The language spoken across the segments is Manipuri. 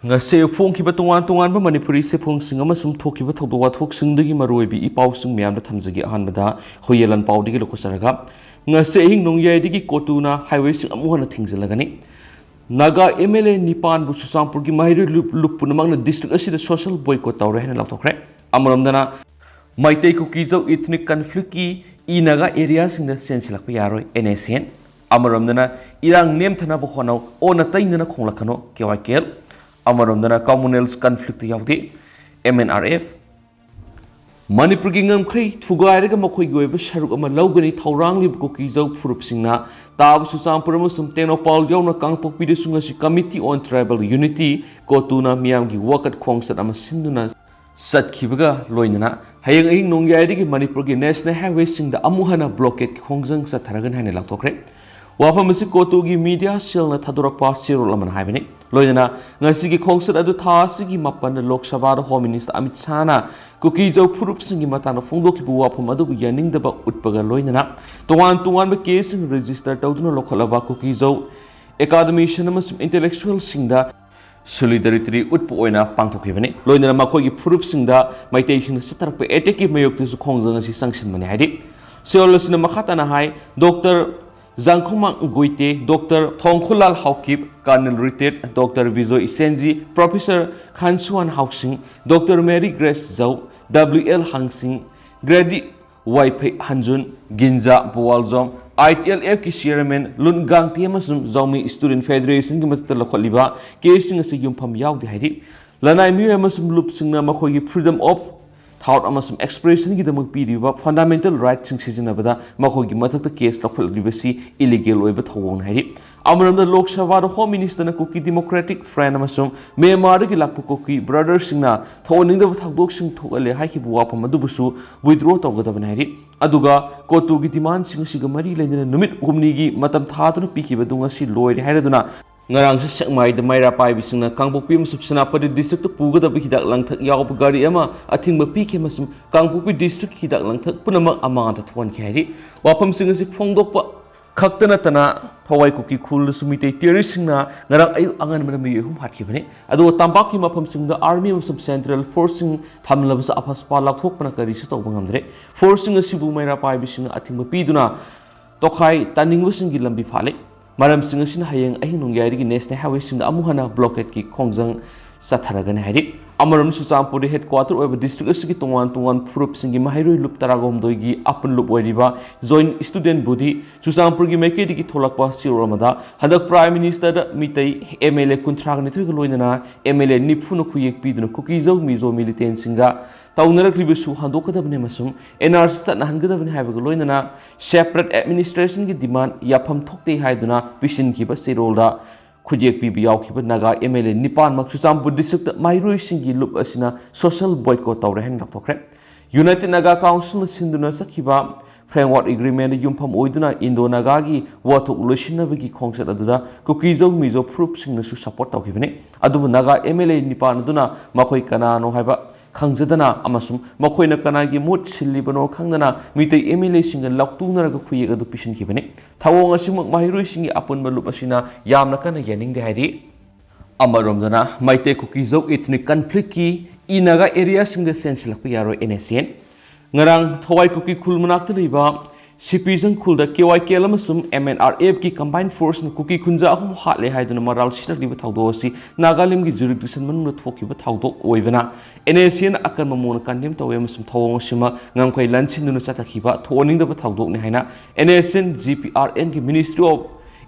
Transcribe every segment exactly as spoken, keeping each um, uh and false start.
ꯉꯁꯤ ꯐꯣꯡꯈꯤꯕ ꯇꯣꯉꯥꯟ ꯇꯣꯉꯥꯟꯕ ꯃꯅꯤꯄꯨꯔꯤ ꯆꯦꯐꯣꯡꯁꯤꯡ ꯑꯃꯁꯨꯡ ꯊꯣꯛꯈꯤꯕ ꯊꯧꯗꯣꯛ ꯋꯥꯊꯣꯛꯁꯤꯡꯗꯒꯤ ꯃꯔꯨꯑꯣꯏꯕ ꯏ ꯄꯥꯎꯁꯤꯡ ꯃꯌꯥꯝꯗ ꯊꯝꯖꯒꯦ꯫ ꯑꯍꯥꯟꯕꯗ ꯍꯨꯏꯌꯦꯜ ꯂꯥꯟꯄꯥꯎꯗꯒꯤ ꯂꯧꯈꯠꯆꯔꯒ, ꯉꯁꯤ ꯑꯍꯤꯡ ꯅꯣꯡꯌꯥꯏꯗꯒꯤ ꯀꯣꯇꯨꯅ highwayꯁꯤꯡ ꯑꯃꯨꯛ ꯍꯟꯅ ꯊꯤꯡꯖꯤꯜꯂꯒꯅꯤ꯫ ꯅꯥꯒꯥ MLA ꯅꯤꯄꯥꯟꯕꯨ ꯆꯨꯔꯆꯥꯟꯄꯨꯔꯒꯤ ꯃꯍꯩꯔꯣꯏ ꯂꯨꯞ, ꯂꯨꯞ ꯄꯨꯝꯅꯃꯛꯅ district ꯑꯁꯤꯗ social boycott ꯇꯧꯔꯦ ꯍꯥꯏꯅ ꯂꯥꯎꯊꯣꯛꯈ꯭ꯔꯦ꯫ ꯑꯃꯔꯣꯝꯗꯅ, ꯃꯩꯇꯩ ꯀꯨꯀꯤꯖꯧ ethnic conflictꯀꯤ ꯏ ꯅꯥꯒꯥ areaꯁꯤꯡꯗ ꯆꯦꯟꯁꯤꯜꯂꯛꯄ ꯌꯥꯔꯣꯏ, NSCN꯫ ꯑꯃꯔꯣꯝꯗꯅ, ꯏꯔꯥꯡ ꯅꯦꯝꯊꯅꯕ ꯍꯣꯠꯅꯧ, ꯑꯣꯟꯅ ꯇꯩꯅꯅ ꯈꯣꯡꯂꯛꯀꯅꯨ, KYKL꯫ ꯑꯃꯔꯣꯝꯗꯅ, Commonwealth conflict ꯌꯥꯎꯗꯦ, MNRF꯫ ꯃꯅꯤꯄꯨꯔꯒꯤ ꯉꯝꯈꯩ ꯊꯨꯒꯥꯏꯔꯒ ꯃꯈꯣꯏꯒꯤ ꯑꯣꯏꯕ ꯁꯔꯨꯛ ꯑꯃ ꯂꯧꯒꯅꯤ, ꯊꯧꯔꯥꯡꯂꯤꯕ ꯀꯨꯀꯤꯖꯧ ꯐꯨꯔꯨꯞꯁꯤꯡꯅ ꯇꯥꯕ ꯆꯨꯔꯆꯥꯟꯄꯨꯔ ꯑꯃꯁꯨꯡ ꯇꯦꯡꯅꯧꯄꯥꯜ ꯌꯥꯎꯅ ꯀꯥꯡꯄꯣꯛꯄꯤꯗꯁꯨ ꯉꯁꯤ Committee on Tribal Unity, ꯀꯣꯇꯨꯅ ꯃꯤꯌꯥꯝꯒꯤ ꯋꯥꯀꯠ ꯈꯣꯡꯆꯠ ꯑꯃ ꯁꯤꯟꯗꯨꯅ ꯆꯠꯈꯤꯕꯒ ꯂꯣꯏꯅꯅ ꯍꯌꯦꯡ ꯑꯍꯤꯡ ꯅꯣꯡꯌꯥꯏꯗꯒꯤ ꯃꯅꯤꯄꯨꯔꯒꯤ national highwayꯁꯤꯡꯗ ꯑꯃꯨꯛ ꯍꯟꯅ blockade ꯈꯣꯡꯖꯪ ꯆꯠꯊꯔꯒꯅꯤ ꯍꯥꯏꯅ ꯂꯥꯎꯊꯣꯛꯈ꯭ꯔꯦ꯫ ꯋꯥꯐꯝ ꯑꯁꯤ ꯀꯣꯇꯨꯒꯤ media cellꯅ ꯊꯥꯗꯣꯔꯛꯄ ꯆꯦꯔꯣꯜ ꯑꯃꯅ ꯍꯥꯏꯕꯅꯤ꯫ ꯂꯣꯏꯅꯅ ꯉꯁꯤꯒꯤ ꯈꯣꯡꯆꯠ ꯑꯗꯨ ꯊꯥ ꯑꯁꯤꯒꯤ ꯃꯥꯄꯟꯗ ꯂꯣꯛ ꯁꯚꯥꯗ Home Minister ꯑꯃꯤꯠ ꯁꯥꯍꯅ ꯀꯨꯀꯤꯖꯧ ꯐꯨꯔꯨꯞꯁꯤꯡꯒꯤ ꯃꯇꯥꯡꯗ ꯐꯣꯡꯗꯣꯛꯈꯤꯕ ꯋꯥꯐꯝ ꯑꯗꯨꯕꯨ ꯌꯥꯅꯤꯡꯗꯕ ꯎꯠꯄꯒ ꯂꯣꯏꯅꯅ ꯇꯣꯉꯥꯟ ꯇꯣꯉꯥꯟꯕ caseꯁꯤꯡ register ꯇꯧꯗꯨꯅ ꯂꯧꯈꯠꯂꯕ ꯀꯨꯀꯤꯖꯧ academician ꯑꯃꯁꯨꯡ intellectualꯁꯤꯡꯗ solidarity ꯎꯠꯄ ꯑꯣꯏꯅ ꯄꯥꯡꯊꯣꯛꯈꯤꯕꯅꯤ꯫ ꯂꯣꯏꯅꯅ ꯃꯈꯣꯏꯒꯤ ꯐꯨꯔꯨꯞꯁꯤꯡꯗ ꯃꯩꯇꯩꯁꯤꯡꯅ ꯆꯠꯊꯔꯛꯄ attackꯀꯤ ꯃꯥꯌꯣꯛꯇꯁꯨ ꯈꯣꯡꯖꯪ ꯑꯁꯤ ꯆꯪꯁꯤꯟꯕꯅꯤ ꯍꯥꯏꯔꯤ꯫ ꯆꯦꯔꯣꯜ ꯑꯁꯤꯅ ꯃꯈꯥ ꯇꯥꯅ ꯍꯥꯏ, Doctor Jangkhomang Guite, Doctor Thongkhulal Haokip, Colonel retired Doctor Bijoy ꯏꯆꯦꯟꯖꯤ, Professor Khansuan Hausing, Doctor Mary Grace Zou, W L Hangsing, Grady Vaiphei ꯍꯟꯖꯨꯟ, ꯒꯤꯟꯖꯥ ꯕꯣꯋꯥꯜꯖꯣꯝ, ITLFꯀꯤ chairman ꯂꯨꯟ ꯒꯥꯡꯇꯤ ꯑꯃꯁꯨꯡ ꯖꯥꯎꯃꯤ Student Federationꯒꯤ ꯃꯊꯛꯇ ꯂꯧꯈꯠꯂꯤꯕ caseꯁꯤꯡ ꯑꯁꯤ ꯌꯨꯝꯐꯝ ꯌꯥꯎꯗꯦ ꯍꯥꯏꯔꯤ꯫ ꯂꯅꯥꯏ ꯃꯤꯑꯣꯏ ꯑꯃꯁꯨꯡ ꯂꯨꯞꯁꯤꯡꯅ ꯃꯈꯣꯏꯒꯤ freedom of thought ꯑꯃꯁꯨꯡ expressionꯒꯤꯗꯃꯛ ꯄꯤꯔꯤꯕ fundamental rightꯁꯤꯡ ꯁꯤꯖꯤꯟꯅꯕꯗ ꯃꯈꯣꯏꯒꯤ ꯃꯊꯛꯇ case ꯂꯧꯈꯠꯂꯤꯕꯁꯤ illegal ꯑꯣꯏꯕ ꯊꯧꯑꯣꯡꯅꯤ ꯍꯥꯏꯔꯤ꯫ ꯑꯃꯔꯣꯝꯗ, ꯂꯣꯛ ꯁꯚꯥꯗ Home Ministerꯅ ꯀꯨꯀꯤ Democratic Front ꯑꯃꯁꯨꯡ ꯃ꯭ꯌꯥꯟꯃꯥꯔꯗꯒꯤ ꯂꯥꯛꯄ ꯀꯨꯀꯤ brotherꯁꯤꯡꯅ ꯊꯣꯛꯍꯟꯅꯤꯡꯗꯕ ꯊꯧꯗꯣꯛꯁꯤꯡ ꯊꯣꯛꯍꯜꯂꯦ ꯍꯥꯏꯈꯤꯕ ꯋꯥꯐꯝ ꯑꯗꯨꯕꯨꯁꯨ withdraw ꯇꯧꯒꯗꯕꯅꯤ ꯍꯥꯏꯔꯤ꯫ ꯑꯗꯨꯒ ꯀꯣꯇꯨꯒꯤ demandꯁꯤꯡ ꯑꯁꯤꯒ ꯃꯔꯤ ꯂꯩꯅꯅ ꯅꯨꯃꯤꯠ ꯍꯨꯝꯅꯤꯒꯤ ꯃꯇꯝ ꯊꯥꯗꯨꯅ ꯄꯤꯈꯤꯕ ꯑꯗꯨ ꯉꯁꯤ ꯂꯣꯏꯔꯦ ꯍꯥꯏꯔꯗꯨꯅ, ꯉꯔꯥꯡꯁꯨ ꯁꯦꯛꯃꯥꯏꯗ ꯃꯩꯔꯥ ꯄꯥꯏꯕꯤꯁꯤꯡꯅ ꯀꯥꯡꯄꯣꯛꯄꯤ ꯑꯃꯁꯨꯡ ꯁꯦꯅꯥꯄꯇꯤ districtꯇ ꯄꯨꯒꯗꯕ ꯍꯤꯗꯥꯛ ꯂꯥꯡꯊꯛ ꯌꯥꯎꯕ ꯒꯥꯔꯤ ꯑꯃ ꯑꯊꯤꯡꯕ ꯄꯤꯈꯤ ꯑꯃꯁꯨꯡ ꯀꯥꯡꯄꯣꯛꯄꯤ district ꯍꯤꯗꯥꯛ ꯂꯥꯡꯊꯛ ꯄꯨꯝꯅꯃꯛ ꯑꯃꯥꯡ ꯑꯇꯥ ꯊꯣꯛꯍꯟꯈꯤ ꯍꯥꯏꯔꯤ꯫ ꯋꯥꯐꯝꯁꯤꯡ ꯑꯁꯤ ꯐꯣꯡꯗꯣꯛꯄ ꯈꯛꯇ ꯅꯠꯇꯅ, ꯊꯋꯥꯏ ꯀꯨꯀꯤ ꯈꯨꯜꯗꯁꯨ ꯃꯤꯇꯩ terroristꯁꯤꯡꯅ ꯉꯔꯥꯡ ꯑꯌꯨꯛ ꯑꯉꯟꯕꯗ ꯃꯤꯑꯣꯏ ꯑꯍꯨꯝ ꯍꯥꯠꯈꯤꯕꯅꯤ꯫ ꯑꯗꯨꯒ ꯇꯝꯄꯥꯛꯀꯤ ꯃꯐꯝꯁꯤꯡꯗ army ꯑꯃꯁꯨꯡ central forceꯁꯤꯡ ꯊꯝꯂꯕꯁꯨ ꯑꯐꯁꯄꯥ ꯂꯥꯎꯊꯣꯛꯄꯅ ꯀꯔꯤꯁꯨ ꯇꯧꯕ ꯉꯝꯗ꯭ꯔꯦ꯫ Forceꯁꯤꯡ ꯑꯁꯤꯕꯨ ꯃꯩꯔꯥ ꯄꯥꯏꯕꯤꯁꯤꯡꯅ ꯑꯊꯤꯡꯕ ꯄꯤꯗꯨꯅ ꯇꯣꯈꯥꯏ ꯇꯥꯅꯤꯡꯕꯁꯤꯡꯒꯤ ꯂꯝꯕꯤ ꯐꯥꯜꯂꯤ꯫ ꯃꯔꯝꯁꯤꯡ ꯑꯁꯤꯅ ꯍꯌꯦꯡ ꯑꯍꯤꯡ ꯅꯣꯡꯌꯥꯏꯗꯒꯤ national highwayꯁꯤꯡꯗ ꯑꯃꯨꯛ ꯍꯟꯅ blockadeꯀꯤ ꯈꯣꯡꯖꯪ ꯆꯠꯊꯔꯒꯅꯤ ꯍꯥꯏꯔꯤ꯫ ꯑꯃꯔꯣꯝꯗ ꯆꯨꯔꯆꯥꯟꯄꯨꯔꯗ headquarter ꯑꯣꯏꯕ district ꯑꯁꯤꯒꯤ ꯇꯣꯉꯥꯟ ꯇꯣꯉꯥꯟ ꯐꯨꯔꯨꯞꯁꯤꯡꯒꯤ ꯃꯍꯩꯔꯣꯏ ꯂꯨꯞ ꯇꯔꯥꯒꯍꯨꯝꯗꯣꯏꯒꯤ ꯑꯄꯨꯟ ꯂꯨꯞ ꯑꯣꯏꯔꯤꯕ Joint Student Body, ꯆꯨꯔꯆꯥꯟꯄꯨꯔꯒꯤ ꯃꯥꯏꯀꯩꯗꯒꯤ ꯊꯣꯛꯂꯛꯄ ꯆꯦꯔꯣꯜ ꯑꯃꯗ, ꯍꯟꯗꯛ Prime Ministerꯗ ꯃꯤꯇꯩ MLA ꯀꯨꯟꯊ꯭ꯔꯥꯒ ꯅꯤꯊꯣꯏꯒ ꯂꯣꯏꯅꯅ MLA ꯅꯤꯐꯨꯅ ꯈꯨꯌꯦꯛ ꯄꯤꯗꯨꯅ ꯀꯨꯀꯤꯖꯧ ꯃꯤꯖꯣ militantꯁꯤꯡꯒ ꯇꯧꯅꯔꯛꯂꯤꯕꯁꯨ ꯍꯟꯗꯣꯛꯀꯗꯕꯅꯤ ꯑꯃꯁꯨꯡ NRC ꯆꯠꯅꯍꯟꯒꯗꯕꯅꯤ ꯍꯥꯏꯕꯒ ꯂꯣꯏꯅꯅ separate administrationꯒꯤ demand ꯌꯥꯐꯝ ꯊꯣꯛꯇꯦ ꯍꯥꯏꯗꯨꯅ ꯄꯤꯁꯤꯟꯈꯤꯕ ꯆꯦꯔꯣꯜꯗ ꯈꯨꯠꯌꯦꯛ ꯄꯤꯕ ꯌꯥꯎꯈꯤꯕ ꯅꯥꯒꯥ MLA ꯅꯤꯄꯥꯟꯃꯛ ꯆꯨꯔꯆꯥꯟꯄꯨꯔ districtꯇ ꯃꯍꯩꯔꯣꯏꯁꯤꯡꯒꯤ ꯂꯨꯞ ꯑꯁꯤꯅ social boycott ꯇꯧꯔꯦ ꯍꯥꯏꯅ ꯂꯥꯎꯊꯣꯛꯈ꯭ꯔꯦ꯫ United Naga Councilꯅ ꯁꯤꯟꯗꯨꯅ ꯆꯠꯈꯤꯕ framework agreementꯗ ꯌꯨꯝꯐꯝ ꯑꯣꯏꯗꯨꯅ Indo Nagaꯒꯤ ꯋꯥꯊꯣꯛ ꯂꯣꯏꯁꯤꯟꯅꯕꯒꯤ ꯈꯣꯡꯆꯠ ꯑꯗꯨꯗ ꯀꯨꯀꯤꯖꯧ ꯃꯤꯖꯣ ꯐꯨꯔꯨꯞꯁꯤꯡꯅꯁꯨ support ꯇꯧꯈꯤꯕꯅꯤ꯫ ꯑꯗꯨꯕꯨ ꯅꯥꯒꯥ MLA ꯅꯤꯄꯥꯟ ꯑꯗꯨꯅ ꯃꯈꯣꯏ ꯀꯅꯥꯅꯣ ꯍꯥꯏꯕ ꯈꯪꯖꯗꯅ ꯑꯃꯁꯨꯡ ꯃꯈꯣꯏꯅ ꯀꯅꯥꯒꯤ ꯃꯍꯨꯠ ꯁꯤꯜꯂꯤꯕꯅꯣ ꯈꯪꯗꯅ ꯃꯤꯇꯩ MLAꯁꯤꯡꯒ ꯂꯥꯎꯇꯨꯅꯔꯒ ꯈꯨꯌꯦꯛ ꯑꯗꯨ ꯄꯤꯁꯤꯟꯈꯤꯕꯅꯤ꯫ ꯊꯧꯑꯣꯡ ꯑꯁꯤꯃꯛ ꯃꯍꯩꯔꯣꯏꯁꯤꯡꯒꯤ ꯑꯄꯨꯟꯕ ꯂꯨꯞ ꯑꯁꯤꯅ ꯌꯥꯝꯅ ꯀꯟꯅ ꯌꯥꯅꯤꯡꯗꯦ ꯍꯥꯏꯔꯤ꯫ ꯑꯃꯔꯣꯝꯗꯅ ꯃꯩꯇꯩ ꯀꯨꯀꯤꯖꯧ ethnic conflictꯀꯤ ꯏ ꯅꯥꯒꯥ areaꯁꯤꯡꯗ ꯆꯦꯟꯁꯤꯜꯂꯛꯄ ꯌꯥꯔꯣꯏ NSCN꯫ ꯉꯔꯥꯡ ꯊꯋꯥꯏ ꯀꯨꯀꯤ ꯈꯨꯜ ꯃꯅꯥꯛꯇ ꯂꯩꯕ ꯁꯤꯄꯤꯖꯪ ꯈꯨꯜꯗ KYKL ꯑꯃꯁꯨꯡ MNRFꯀꯤ combined forceꯅ ꯀꯨꯀꯤ ꯈꯨꯟꯖꯥ ꯑꯍꯨꯝ ꯍꯥꯠꯂꯦ ꯍꯥꯏꯗꯨꯅ ꯃꯔꯥꯜ ꯁꯤꯔꯛꯂꯤꯕ ꯊꯧꯗꯣꯛ ꯑꯁꯤ ꯅꯥꯒꯥꯂꯦꯟꯗꯒꯤ jurisdiction ꯃꯅꯨꯡꯗ ꯊꯣꯛꯈꯤꯕ ꯊꯧꯗꯣꯛ ꯑꯣꯏꯕꯅ NSCNꯅ ꯑꯀꯟꯕ ꯃꯑꯣꯡꯗ condemn ꯇꯧꯏ ꯑꯃꯁꯨꯡ ꯊꯧꯑꯣꯡ ꯑꯁꯤꯃꯛ ꯉꯝꯈꯩ ꯂꯟꯁꯤꯟꯗꯨꯅ ꯆꯠꯊꯈꯤꯕ ꯊꯣꯛꯍꯟꯅꯤꯡꯗꯕ ꯊꯧꯗꯣꯛꯅꯤ ꯍꯥꯏꯅ NSCN GPRNꯒꯤ Ministry of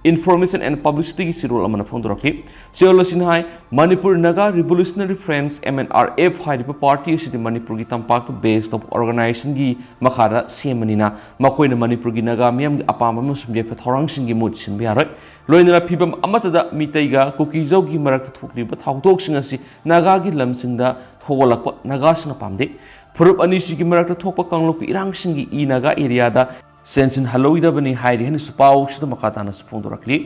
Information and Publicityꯒꯤ ꯆꯦꯔꯣꯜ ꯑꯃꯅ ꯐꯣꯡꯗꯣꯔꯛꯂꯤ꯫ ꯆꯦꯔꯣꯜ ꯑꯁꯤꯅ ꯍꯥꯏ, Manipur Naga Revolutionary Front, MNRF, ꯍꯥꯏꯔꯤꯕ party ꯑꯁꯤꯗꯤ ꯃꯅꯤꯄꯨꯔꯒꯤ ꯇꯝꯄꯥꯛꯇ base ꯇꯧꯕ organisationꯒꯤ ꯃꯈꯥꯗ ꯁꯦꯝꯕꯅꯤꯅ ꯃꯈꯣꯏꯅ ꯃꯅꯤꯄꯨꯔꯒꯤ ꯅꯥꯒꯥ ꯃꯤꯌꯥꯝꯒꯤ ꯑꯄꯥꯝꯕ ꯑꯃꯁꯨꯡ ꯌꯥꯏꯐ ꯊꯧꯔꯥꯡꯁꯤꯡꯒꯤ ꯃꯍꯨꯠ ꯁꯤꯟꯕ ꯌꯥꯔꯣꯏ꯫ ꯂꯣꯏꯅꯅ ꯐꯤꯚꯝ ꯑꯃꯠꯇꯗ ꯃꯤꯇꯩꯒ ꯀꯨꯀꯤꯖꯧꯒꯤ ꯃꯔꯛꯇ ꯊꯣꯛꯂꯤꯕ ꯊꯧꯗꯣꯛꯁꯤꯡ ꯑꯁꯤ ꯅꯥꯒꯥꯒꯤ ꯂꯝꯁꯤꯡꯗ ꯊꯣꯛꯍꯜꯂꯛꯄ ꯅꯥꯒꯥꯁꯤꯡꯅ ꯄꯥꯝꯗꯦ꯫ ꯐꯨꯔꯨꯞ ꯑꯅꯤꯁꯤꯒꯤ ꯃꯔꯛꯇ ꯊꯣꯛꯄ ꯀꯥꯡꯂꯨꯞꯀꯤ ꯏꯔꯥꯡꯁꯤꯡꯒꯤ ꯏ ꯅꯥꯒꯥ areaꯗ ꯆꯦꯟꯁꯤꯟꯍꯜꯂꯣꯏꯗꯕꯅꯤ ꯍꯥꯏꯔꯤ ꯍꯥꯏꯅꯁꯨ ꯄꯥꯎꯁꯤꯗ ꯃꯈꯥ ꯇꯥꯅꯁꯨ ꯐꯣꯡꯗꯣꯔꯛꯂꯤ꯫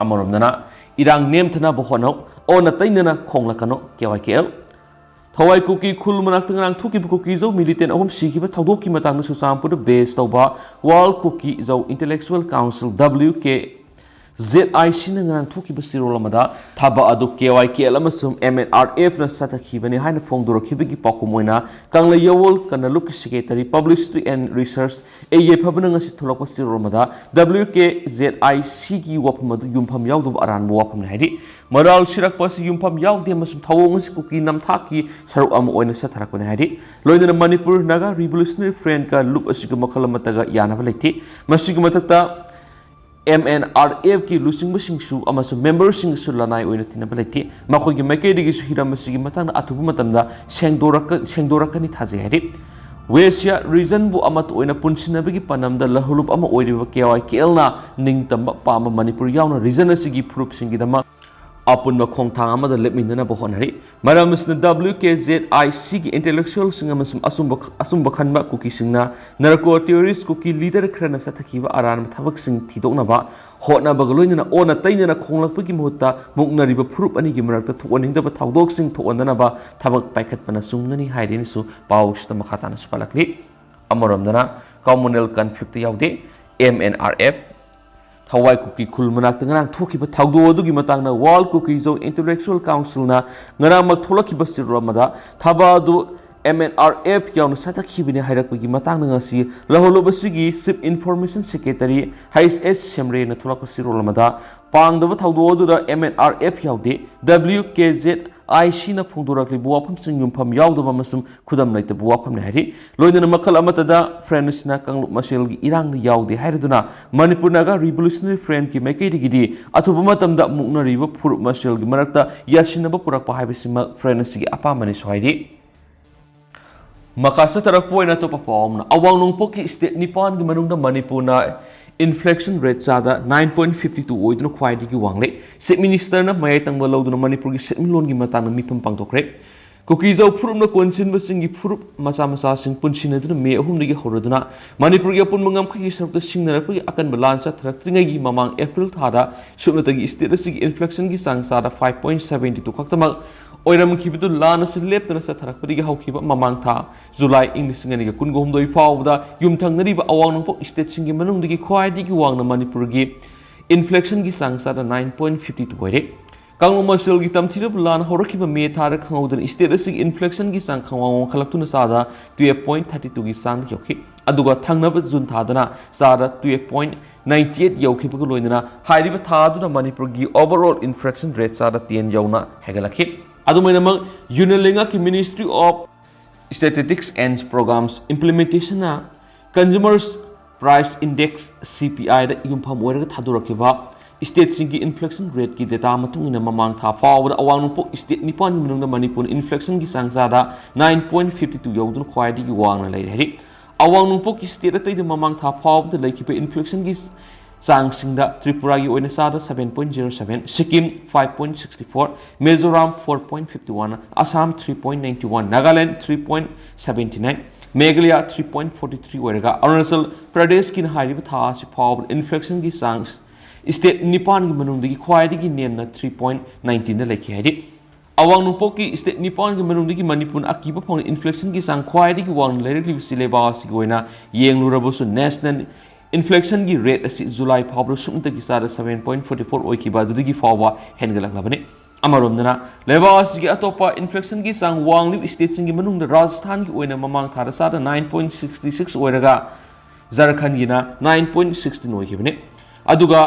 ꯑꯃꯔꯣꯝꯗꯅ ꯏꯔꯥꯡ ꯅꯦꯝꯊꯅꯕ ꯍꯣꯠꯅꯧ, ꯑꯣꯟꯅ ꯇꯩꯅꯅ ꯈꯣꯡꯂꯛꯀꯅꯨ, KYKL꯫ ꯊꯋꯥꯏ ꯀꯨꯀꯤ ꯈꯨꯜ ꯃꯅꯥꯛꯇ ꯉꯔꯥꯡ ꯊꯣꯛꯈꯤꯕ ꯀꯨꯀꯤ ꯖꯧ militant ꯑꯍꯨꯝ ꯁꯤꯈꯤꯕ ꯊꯧꯗꯣꯛꯀꯤ ꯃꯇꯥꯡꯗ ꯆꯨꯔꯆꯥꯟꯄꯨꯔꯗ base ꯇꯧꯕ World Kuki Zo Intellectual Council, WK Z I ꯁꯤꯅ ꯉꯔꯥꯡ ꯊꯣꯛꯈꯤꯕ ꯆꯦꯔꯣꯜ ꯑꯃꯗ ꯊꯥꯕ ꯑꯗꯨ ꯀꯦ ꯋꯥꯏ ꯀꯦ ꯑꯦꯜ ꯑꯃꯁꯨꯡ ꯑꯦꯝ ꯑꯦꯟ ꯑꯥꯔ ꯑꯦꯐꯅ ꯆꯠꯊꯈꯤꯕꯅꯤ ꯍꯥꯏꯅ ꯐꯣꯡꯗꯣꯔꯛꯈꯤꯕꯒꯤ ꯄꯥꯎꯈꯨꯝ ꯑꯣꯏꯅ ꯀꯪꯂꯩ ꯌꯥꯋꯣꯜ ꯀꯅꯂꯨꯞꯀꯤ secretary, Publicity and Research, A ꯌꯥꯏꯐꯕꯅ ꯉꯁꯤ ꯊꯣꯛꯂꯛꯄ ꯆꯦꯔꯣꯜ ꯑꯃꯗ W K Z I C ꯒꯤ ꯋꯥꯐꯝ ꯑꯗꯨ ꯌꯨꯝꯐꯝ ꯌꯥꯎꯗꯕ ꯑꯔꯥꯟꯕ ꯋꯥꯐꯝꯅꯤ ꯍꯥꯏꯔꯤ꯫ ꯃꯔꯥꯜ ꯁꯤꯔꯛꯄ ꯑꯁꯤ ꯌꯨꯝꯐꯝ ꯌꯥꯎꯗꯦ ꯑꯃꯁꯨꯡ ꯊꯧꯑꯣꯡ ꯑꯁꯤ ꯀꯨꯀꯤ ꯅꯝꯊꯥꯛꯀꯤ ꯁꯔꯨꯛ ꯑꯃ ꯑꯣꯏꯅ ꯆꯠꯊꯔꯛꯄꯅꯤ ꯍꯥꯏꯔꯤ꯫ ꯂꯣꯏꯅꯅ ꯃꯅꯤꯄꯨꯔ ꯅꯥꯒꯥ ꯔꯤꯚꯣꯂꯨꯁꯅꯔꯤ ꯐ꯭ꯔꯟꯠꯀ ꯂꯨꯞ ꯑꯁꯤꯒ ꯃꯈꯜ ꯑꯃꯠꯇꯒ ꯌꯥꯅꯕ ꯂꯩꯇꯦ꯫ ꯃꯁꯤꯒꯤ ꯃꯊꯛꯇ ꯑꯦꯝ ꯑꯦꯟ ꯑꯥꯔ ꯑꯦꯐꯀꯤ ꯂꯨꯆꯤꯡꯕꯁꯤꯡꯁꯨ ꯑꯃꯁꯨꯡ ꯃꯦꯝꯕꯔꯁꯤꯡꯒꯁꯨ ꯂꯅꯥꯏ ꯑꯣꯏꯅ ꯇꯤꯟꯅꯕ ꯂꯩꯇꯦ꯫ ꯃꯈꯣꯏꯒꯤ ꯃꯥꯏꯀꯩꯗꯒꯤꯁꯨ ꯍꯤꯔꯝ ꯑꯁꯤꯒꯤ ꯃꯇꯥꯡꯗ ꯑꯊꯨꯕ ꯃꯇꯝꯗ ꯁꯦꯡꯗꯣꯔꯛꯀ-, ꯁꯦꯡꯗꯣꯔꯛꯀꯅꯤ ꯊꯥꯖꯩ ꯍꯥꯏꯔꯤ꯫ ꯋꯦꯁꯤꯌꯥ ꯔꯤꯖꯟꯕꯨ ꯑꯃꯠꯇ ꯑꯣꯏꯅ ꯄꯨꯟꯁꯤꯟꯅꯕꯒꯤ ꯄꯥꯟꯗꯝꯗ ꯂꯧꯍꯧꯂꯨꯞ ꯑꯃ ꯑꯣꯏꯔꯤꯕ ꯀꯦ ꯋꯥꯏ ꯀꯦ ꯑꯦꯜꯅ ꯅꯤꯡꯇꯝꯕ ꯄꯥꯝꯕ ꯃꯅꯤꯄꯨꯔ ꯌꯥꯎꯅ ꯔꯤꯖꯟ ꯑꯁꯤꯒꯤ ꯐꯨꯔꯨꯞꯁꯤꯡꯒꯤꯗꯃꯛ ꯑꯄꯨꯟꯕ ꯈꯣꯡꯊꯥꯡ ꯑꯃꯗ ꯂꯦꯞꯃꯤꯟꯅꯅꯕ ꯍꯣꯠꯅꯔꯤ꯫ ꯃꯔꯝ ꯑꯁꯤꯅ W K Z I C ꯒꯤ ꯏꯟꯇꯦꯂꯦꯛꯆꯨꯋꯦꯜꯁꯤꯡ ꯑꯃꯁꯨꯡ ꯑꯆꯨꯝꯕ, ꯑꯆꯨꯝꯕ ꯈꯟꯕ ꯀꯨꯀꯤꯁꯤꯡꯅ ꯅꯥꯔꯀꯣ ꯇꯦꯔꯣꯔꯤꯁ꯭ꯠ ꯀꯨꯀꯤ ꯂꯤꯗꯔ ꯈꯔꯅ ꯆꯠꯊꯈꯤꯕ ꯑꯔꯥꯟꯕ ꯊꯕꯛꯁꯤꯡ ꯊꯤꯗꯣꯛꯅꯕ ꯍꯣꯠꯅꯕꯒ ꯂꯣꯏꯅꯅ ꯑꯣꯟꯅ ꯇꯩꯅꯅ ꯈꯣꯡꯂꯛꯄꯒꯤ ꯃꯍꯨꯠꯇ ꯃꯨꯛꯅꯔꯤꯕ ꯐꯨꯔꯨꯞ ꯑꯅꯤꯒꯤ ꯃꯔꯛꯇ ꯊꯣꯛꯍꯟꯅꯤꯡꯗꯕ ꯊꯧꯗꯣꯛꯁꯤꯡ ꯊꯣꯛꯍꯟꯗꯅꯕ ꯊꯕꯛ ꯄꯥꯏꯈꯠꯄꯅ ꯆꯨꯝꯒꯅꯤ ꯍꯥꯏꯔꯤꯅꯁꯨ ꯄꯥꯎꯁꯤꯗ ꯃꯈꯥ ꯇꯥꯅꯁꯨ ꯄꯜꯂꯛꯂꯤ꯫ ꯑꯃꯔꯣꯝꯗꯅ ꯀꯝꯃꯨꯅꯦꯜ ꯀꯟꯐ꯭ꯂꯤꯛꯇ ꯌꯥꯎꯗꯦ꯫ ꯑꯦꯝ ꯑꯦꯟ ꯑꯥꯔ ꯑꯦꯐ ꯊꯋꯥꯏ ꯀꯨꯀꯤ ꯈꯨꯜ ꯃꯅꯥꯛꯇ ꯉꯔꯥꯡ ꯊꯣꯛꯈꯤꯕ ꯊꯧꯗꯣꯛ ꯑꯗꯨꯒꯤ ꯃꯇꯥꯡꯗ ꯋꯥꯔꯜ ꯀꯨꯀꯤ ꯖꯧ ꯏꯟꯇꯦꯂꯦꯛꯆꯨꯋꯦꯜ ꯀꯥꯎꯟꯁꯤꯜꯅ ꯉꯔꯥꯡꯃꯛ ꯊꯣꯛꯂꯛꯈꯤꯕ ꯆꯦꯔꯣꯜ ꯑꯃꯗ ꯊꯥꯕ ꯑꯗꯨ ꯑꯦꯝ ꯑꯦꯟ ꯑꯥꯔ ꯑꯦꯐ ꯌꯥꯎꯅ ꯆꯠꯊꯈꯤꯕꯅꯤ ꯍꯥꯏꯔꯛꯄꯒꯤ ꯃꯇꯥꯡꯗ ꯉꯁꯤ ꯂꯧꯍꯧꯂꯨꯞ ꯑꯁꯤꯒꯤ ꯆꯤꯐ ꯏꯟꯐꯣꯔꯃꯦꯁꯟ ꯁꯦꯀ꯭ꯔꯦꯇꯔꯤ ꯍꯩꯆ ꯑꯦꯁ ꯁꯦꯝꯔꯦꯅ ꯊꯣꯛꯂꯛꯄ ꯆꯦꯔꯣꯜ ꯑꯃꯗ ꯄꯥꯡꯗꯕ ꯊꯧꯗꯣꯛ ꯑꯗꯨꯗ ꯑꯦꯝ ꯑꯦꯟ ꯑꯥꯔ ꯑꯦꯐ ꯌꯥꯎꯗꯦ꯫ W K Z I C ꯅ ꯐꯣꯡꯗꯣꯔꯛꯂꯤꯕ ꯋꯥꯐꯝꯁꯤꯡ ꯌꯨꯝꯐꯝ ꯌꯥꯎꯗꯕ ꯑꯃꯁꯨꯡ ꯈꯨꯗꯝ ꯂꯩꯇꯕ ꯋꯥꯐꯝꯅꯤ ꯍꯥꯏꯔꯤ꯫ ꯂꯣꯏꯅꯅ ꯃꯈꯜ ꯑꯃꯠꯇꯗ ꯐ꯭ꯔꯟꯠ ꯑꯁꯤꯅ ꯀꯥꯡꯂꯨꯞ ꯃꯁꯦꯜꯒꯤ ꯏꯔꯥꯡꯗ ꯌꯥꯎꯗꯦ ꯍꯥꯏꯔꯗꯨꯅ ꯃꯅꯤꯄꯨꯔ ꯅꯥꯒꯥ ꯔꯤꯚꯣꯂꯨꯁꯅꯔꯤ ꯐ꯭ꯔꯟꯠꯀꯤ ꯃꯥꯏꯀꯩꯗꯒꯤꯗꯤ ꯑꯊꯨꯕ ꯃꯇꯝꯗ ꯃꯨꯛꯅꯔꯤꯕ ꯐꯨꯔꯨꯞ ꯃꯁꯦꯜꯒꯤ ꯃꯔꯛꯇ ꯌꯥꯁꯤꯟꯅꯕ ꯄꯨꯔꯛꯄ ꯍꯥꯏꯕꯁꯤꯃꯛ ꯐ꯭ꯔꯟꯠ ꯑꯁꯤꯒꯤ ꯑꯄꯥꯝꯕꯅꯤꯁꯨ ꯍꯥꯏꯔꯤ꯫ ꯃꯈꯥ ꯆꯠꯊꯔꯛꯄ ꯑꯣꯏꯅ ꯑꯇꯣꯞꯄ ꯄꯥꯎ ꯑꯃꯅ, ꯑꯋꯥꯡ ꯅꯣꯡꯄꯣꯛꯀꯤ state ꯅꯤꯄꯥꯟꯒꯤ ꯃꯅꯨꯡꯗ ꯃꯅꯤꯄꯨꯔꯅ inflation rate ꯆꯥꯗ nine point fifty two ꯑꯣꯏꯗꯨꯅ ꯈ꯭ꯋꯥꯏꯗꯒꯤ ꯋꯥꯡꯂꯦ꯫ Chief Minister ꯅ ꯃꯌꯥꯏ ꯇꯪꯕ ꯂꯧꯗꯨꯅ ꯃꯅꯤꯄꯨꯔꯒꯤ ꯁꯦꯟꯃꯤꯠꯂꯣꯟꯒꯤ ꯃꯇꯥꯡꯗ ꯃꯤꯐꯝ ꯄꯥꯡꯊꯣꯛꯈ꯭ꯔꯦ꯫ ꯀꯨꯀꯤ ꯖꯧ ꯐꯨꯔꯨꯞꯅ ꯀꯣꯟꯁꯤꯟꯕꯁꯤꯡꯒꯤ ꯐꯨꯔꯨꯞ ꯃꯆꯥ ꯃꯆꯥꯁꯤꯡ ꯄꯨꯟꯁꯤꯟꯅꯗꯨꯅ ꯃꯦ ꯑꯍꯨꯝꯗꯒꯤ ꯍꯧꯔꯗꯨꯅ ꯃꯅꯤꯄꯨꯔꯒꯤ ꯑꯄꯨꯟꯕ ꯉꯝꯈꯩꯒꯤ ꯁꯔꯨꯛꯇ ꯁꯤꯡꯅꯔꯛꯄꯒꯤ ꯑꯀꯟꯕ ꯂꯥꯟ ꯆꯠꯊꯔꯛꯇ꯭ꯔꯤꯉꯩꯒꯤ ꯃꯃꯥꯡ April ꯊꯥꯗ ꯁꯨꯞꯅꯇꯒꯤ state ꯑꯁꯤꯒꯤ inflation ꯒꯤ ꯆꯥꯡ ꯆꯥꯗ five point seventy two ꯈꯛꯇꯃꯛ ꯑꯣꯏꯔꯝꯈꯤꯕꯗꯨ ꯂꯥꯟ ꯑꯁꯤ ꯂꯦꯞꯇꯅ ꯆꯠꯊꯔꯛꯄꯗꯒꯤ ꯍꯧꯈꯤꯕ ꯃꯃꯥꯡ ꯊꯥ July ꯏꯪ ꯂꯤꯁꯤꯡ ꯑꯅꯤꯒ ꯀꯨꯟꯒ ꯍꯨꯝꯗꯣꯏ ꯐꯥꯎꯕꯗ ꯌꯨꯝꯊꯪꯅꯔꯤꯕ ꯑꯋꯥꯡ ꯅꯣꯡꯄꯣꯛ state ꯁꯤꯡꯒꯤ ꯃꯅꯨꯡꯗꯒꯤ ꯈ꯭ꯋꯥꯏꯗꯒꯤ ꯋꯥꯡꯅ ꯃꯅꯤꯄꯨꯔꯒꯤ Inflation ꯒꯤ ꯆꯥꯡ ꯆꯥꯗ nine point fifty two ꯑꯣꯏꯔꯦ꯫ ꯀꯥꯡꯂꯨꯞ ꯃꯁꯦꯜꯒꯤ ꯇꯝꯊꯤꯔꯕ ꯂꯥꯟ ꯍꯧꯔꯛꯈꯤꯕ ꯃꯦ ꯊꯥꯗ ꯈꯪꯍꯧꯗꯅ state ꯑꯁꯤꯒꯤ inflation ꯒꯤ ꯆꯥꯡ ꯈꯪꯋꯥꯡ ꯋꯥꯡꯈꯠꯂꯛꯇꯨꯅ ꯆꯥꯗ twelve point thirty two ꯒꯤ ꯆꯥꯡꯗ ꯌꯧꯈꯤ꯫ ꯑꯗꯨꯒ ꯊꯪꯅꯕ ꯖꯨꯟ ꯊꯥꯗꯅ ꯆꯥꯗ twelve point ninety eight ꯌꯧꯈꯤꯕꯒ ꯂꯣꯏꯅꯅ ꯍꯥꯏꯔꯤꯕ ꯊꯥ ꯑꯗꯨꯅ ꯃꯅꯤꯄꯨꯔꯒꯤ overall inflation rate ꯆꯥꯗ ten ꯌꯧꯅ ꯍꯦꯟꯒꯠꯂꯛꯈꯤ꯫ ꯑꯗꯨꯃꯥꯏꯅꯃꯛ Union ꯂꯩꯉꯥꯛꯀꯤ Ministry of Statistics and Programs Implementationꯅ Consumers Price Index, C P I ꯗ ꯌꯨꯝꯐꯝ ꯑꯣꯏꯔꯒ ꯊꯥꯗꯣꯔꯛꯈꯤꯕ stateꯁꯤꯡꯒꯤ inflation rateꯀꯤ data ꯃꯇꯨꯡ ꯏꯟꯅ ꯃꯃꯥꯡ ꯊꯥ ꯐꯥꯎꯕꯗ ꯑꯋꯥꯡ ꯅꯣꯡꯄꯣꯛ state ꯅꯤꯄꯥꯟꯒꯤ ꯃꯅꯨꯡꯗ ꯃꯅꯤꯄꯨꯔꯅ inflationꯒꯤ ꯆꯥꯡ ꯆꯥꯗ nine point fifty two ꯌꯧꯗꯨꯅ ꯈ꯭ꯋꯥꯏꯗꯒꯤ ꯋꯥꯡꯅ ꯂꯩꯔꯦ ꯍꯥꯏꯔꯤ꯫ ꯑꯋꯥꯡ ꯅꯣꯡꯄꯣꯛꯀꯤ state ꯑꯇꯩꯗ ꯃꯃꯥꯡ ꯊꯥ ꯐꯥꯎꯕꯗ ꯂꯩꯈꯤꯕ inflationꯒꯤ ꯆꯥꯡꯁꯤꯡꯗ ꯇ꯭ꯔꯤꯄꯨꯔꯥꯒꯤ ꯑꯣꯏꯅ ꯆꯥꯗ seven point zero seven, Sikkim five point sixty four, Mizoram four point fifty one, Assam three point ninety one, Nagaland three point seventy nine, Meghalaya three point forty three ꯑꯣꯏꯔꯒ ꯑꯔꯨꯅꯥꯆꯜ ꯄ꯭ꯔꯗꯦꯁꯀꯤꯅ ꯍꯥꯏꯔꯤꯕ ꯊꯥ ꯑꯁꯤ ꯐꯥꯎꯕꯗ inflationꯒꯤ ꯆꯥꯡ state ꯅꯤꯄꯥꯟꯒꯤ ꯃꯅꯨꯡꯗꯒꯤ ꯈ꯭ꯋꯥꯏꯗꯒꯤ ꯅꯦꯝꯅ three point nineteenꯗ ꯂꯩꯈꯤ ꯍꯥꯏꯔꯤ꯫ ꯑꯋꯥꯡ ꯅꯣꯡꯄꯣꯛꯀꯤ state ꯅꯤꯄꯥꯟꯒꯤ ꯃꯅꯨꯡꯗꯒꯤ ꯃꯅꯤꯄꯨꯔꯅ ꯑꯀꯤꯕ ꯐꯪꯅ inflationꯒꯤ ꯆꯥꯡ ꯈ꯭ꯋꯥꯏꯗꯒꯤ ꯋꯥꯡꯅ ꯂꯩꯔꯛꯂꯤꯕꯁꯤ ꯂꯩꯕꯥꯛ ꯑꯁꯤꯒꯤ ꯑꯣꯏꯅ ꯌꯦꯡꯂꯨꯔꯕꯁꯨ national inflationꯒꯤ rate ꯑꯁꯤ ꯖꯨꯂꯥꯏ ꯐꯥꯎꯕꯗ ꯁꯨꯞꯅꯇꯒꯤ ꯆꯥꯗ seven point forty four ꯑꯣꯏꯈꯤꯕ ꯑꯗꯨꯗꯒꯤ ꯐꯥꯎꯕ ꯍꯦꯟꯒꯠꯂꯛꯂꯕꯅꯤ꯫ ꯑꯃꯔꯣꯝꯗꯅ ꯂꯩꯕꯥꯛ ꯑꯁꯤꯒꯤ ꯑꯇꯣꯞꯄ inflationꯒꯤ ꯆꯥꯡ ꯋꯥꯡꯂꯤꯕ stateꯁꯤꯡꯒꯤ ꯃꯅꯨꯡꯗ ꯔꯥꯖꯁꯊꯥꯟꯒꯤ ꯑꯣꯏꯅ ꯃꯃꯥꯡ ꯊꯥꯗ ꯆꯥꯗ nine point sixty six ꯑꯣꯏꯔꯒ ꯖꯔꯈꯟꯒꯤꯅ nine point sixteen ꯑꯣꯏꯈꯤꯕꯅꯤ꯫ ꯑꯗꯨꯒ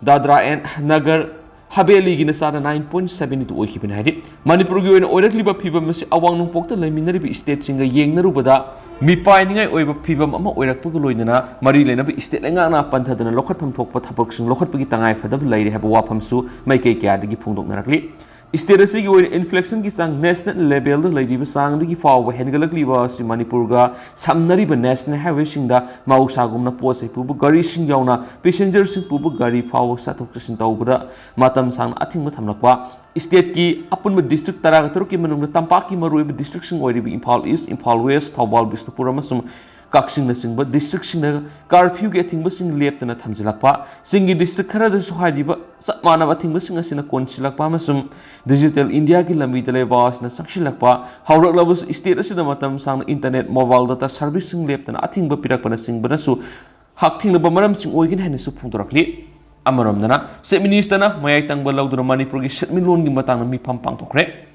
ꯗꯥꯗ꯭ꯔꯥ ꯑꯦꯟ ꯅꯒꯔ ꯍꯕꯦꯂꯤꯒꯤꯅ ꯆꯥꯗ nine point seventy two ꯑꯣꯏꯈꯤꯕꯅꯤ ꯍꯥꯏꯔꯤ꯫ ꯃꯅꯤꯄꯨꯔꯒꯤ ꯑꯣꯏꯅ ꯑꯣꯏꯔꯛꯂꯤꯕ ꯐꯤꯕꯝ ꯑꯁꯤ ꯑꯋꯥꯡ ꯅꯣꯡꯄꯣꯛꯇ ꯂꯩꯃꯤꯟꯅꯔꯤꯕ stateꯁꯤꯡꯒ ꯌꯦꯡꯅꯔꯨꯕꯗ ꯃꯤꯄꯥꯏꯅꯤꯡꯉꯥꯏ ꯑꯣꯏꯕ ꯐꯤꯕꯝ ꯑꯃ ꯑꯣꯏꯔꯛꯄꯒ ꯂꯣꯏꯅꯅ ꯃꯔꯤ ꯂꯩꯅꯕ state ꯂꯩꯉꯥꯛꯅ ꯄꯟꯊꯗꯅ ꯂꯧꯈꯠꯐꯝ ꯊꯣꯛꯄ ꯊꯕꯛꯁꯤꯡ ꯂꯧꯈꯠꯄꯒꯤ ꯇꯉꯥꯏ ꯐꯗꯕ ꯂꯩꯔꯦ ꯍꯥꯏꯕ ꯋꯥꯐꯝꯁꯨ ꯃꯥꯏꯀꯩ ꯀꯌꯥꯗꯒꯤ ꯐꯣꯡꯗꯣꯛꯅꯔꯛꯂꯤ꯫ State ꯑꯁꯤꯒꯤ ꯑꯣꯏꯅ inflationꯒꯤ ꯆꯥꯡ national levelꯗ ꯂꯩꯔꯤꯕ ꯆꯥꯡꯗꯒꯤ ꯐꯥꯎꯕ ꯍꯦꯟꯒꯠꯂꯛꯂꯤꯕ ꯑꯁꯤ ꯃꯅꯤꯄꯨꯔꯒ ꯁꯝꯅꯔꯤꯕ national highwayꯁꯤꯡꯗ ꯃꯍꯧꯁꯥꯒꯨꯝꯅ ꯄꯣꯠ ꯆꯩ ꯄꯨꯕ ꯒꯥꯔꯤꯁꯤꯡ ꯌꯥꯎꯅ passengerꯁꯤꯡ ꯄꯨꯕ ꯒꯥꯔꯤ ꯐꯥꯎꯕ ꯆꯠꯊꯣꯛ ꯆꯠꯁꯤꯟ ꯇꯧꯕꯗ ꯃꯇꯝ ꯁꯥꯡꯅ ꯑꯊꯤꯡꯕ ꯊꯝꯂꯛꯄ, stateꯀꯤ ꯑꯄꯨꯟꯕ district ꯇꯔꯥꯒ ꯇꯔꯨꯛꯀꯤ ꯃꯅꯨꯡꯗ ꯇꯝꯄꯥꯛꯀꯤ ꯃꯔꯨꯑꯣꯏꯕ districtꯁꯤꯡ ꯑꯣꯏꯔꯤꯕ ꯏꯝꯐꯥꯜ East, ꯏꯝꯐꯥꯜ West, ꯊꯧꯕꯥꯜ, ꯕꯤꯁꯅꯨꯄꯨꯔ ꯑꯃꯁꯨꯡ ꯀꯛꯆꯤꯡꯅꯆꯤꯡꯕ districtꯁꯤꯡꯗ curfewꯒꯤ ꯑꯊꯤꯡꯕꯁꯤꯡ ꯂꯦꯞꯇꯅ ꯊꯝꯖꯤꯜꯂꯛꯄ, ꯆꯤꯡꯒꯤ district ꯈꯔꯗꯁꯨ ꯍꯥꯏꯔꯤꯕ ꯆꯞ ꯃꯥꯟꯅꯕ ꯑꯊꯤꯡꯕꯁꯤꯡ ꯑꯁꯤꯅ ꯀꯣꯟꯁꯤꯜꯂꯛꯄ ꯑꯃꯁꯨꯡ digital Indiaꯒꯤ ꯂꯝꯕꯤꯗ ꯂꯩꯕꯥꯛ ꯑꯁꯤꯅ ꯆꯪꯁꯤꯜꯂꯛꯄ ꯍꯧꯔꯛꯂꯕꯁꯨ, state ꯑꯁꯤꯗ ꯃꯇꯝ ꯁꯥꯡꯅ internet, mobile data serviceꯁꯤꯡ ꯂꯦꯞꯇꯅ ꯑꯊꯤꯡꯕ ꯄꯤꯔꯛꯄꯅꯆꯤꯡꯕꯅꯁꯨ ꯍꯛꯊꯦꯡꯅꯕ ꯃꯔꯝꯁꯤꯡ ꯑꯣꯏꯒꯅꯤ ꯍꯥꯏꯅꯁꯨ ꯐꯣꯡꯗꯣꯔꯛꯂꯤ꯫ ꯑꯃꯔꯣꯝꯗꯅ Chief Minister ꯅ ꯃꯌꯥꯏ ꯇꯪꯕ ꯂꯧꯗꯨꯅ ꯃꯅꯤꯄꯨꯔꯒꯤ ꯁꯦꯟꯃꯤꯠꯂꯣꯟꯒꯤ ꯃꯇꯥꯡꯗ ꯃꯤꯐꯝ ꯄꯥꯡꯊꯣꯛꯈ꯭ꯔꯦ꯫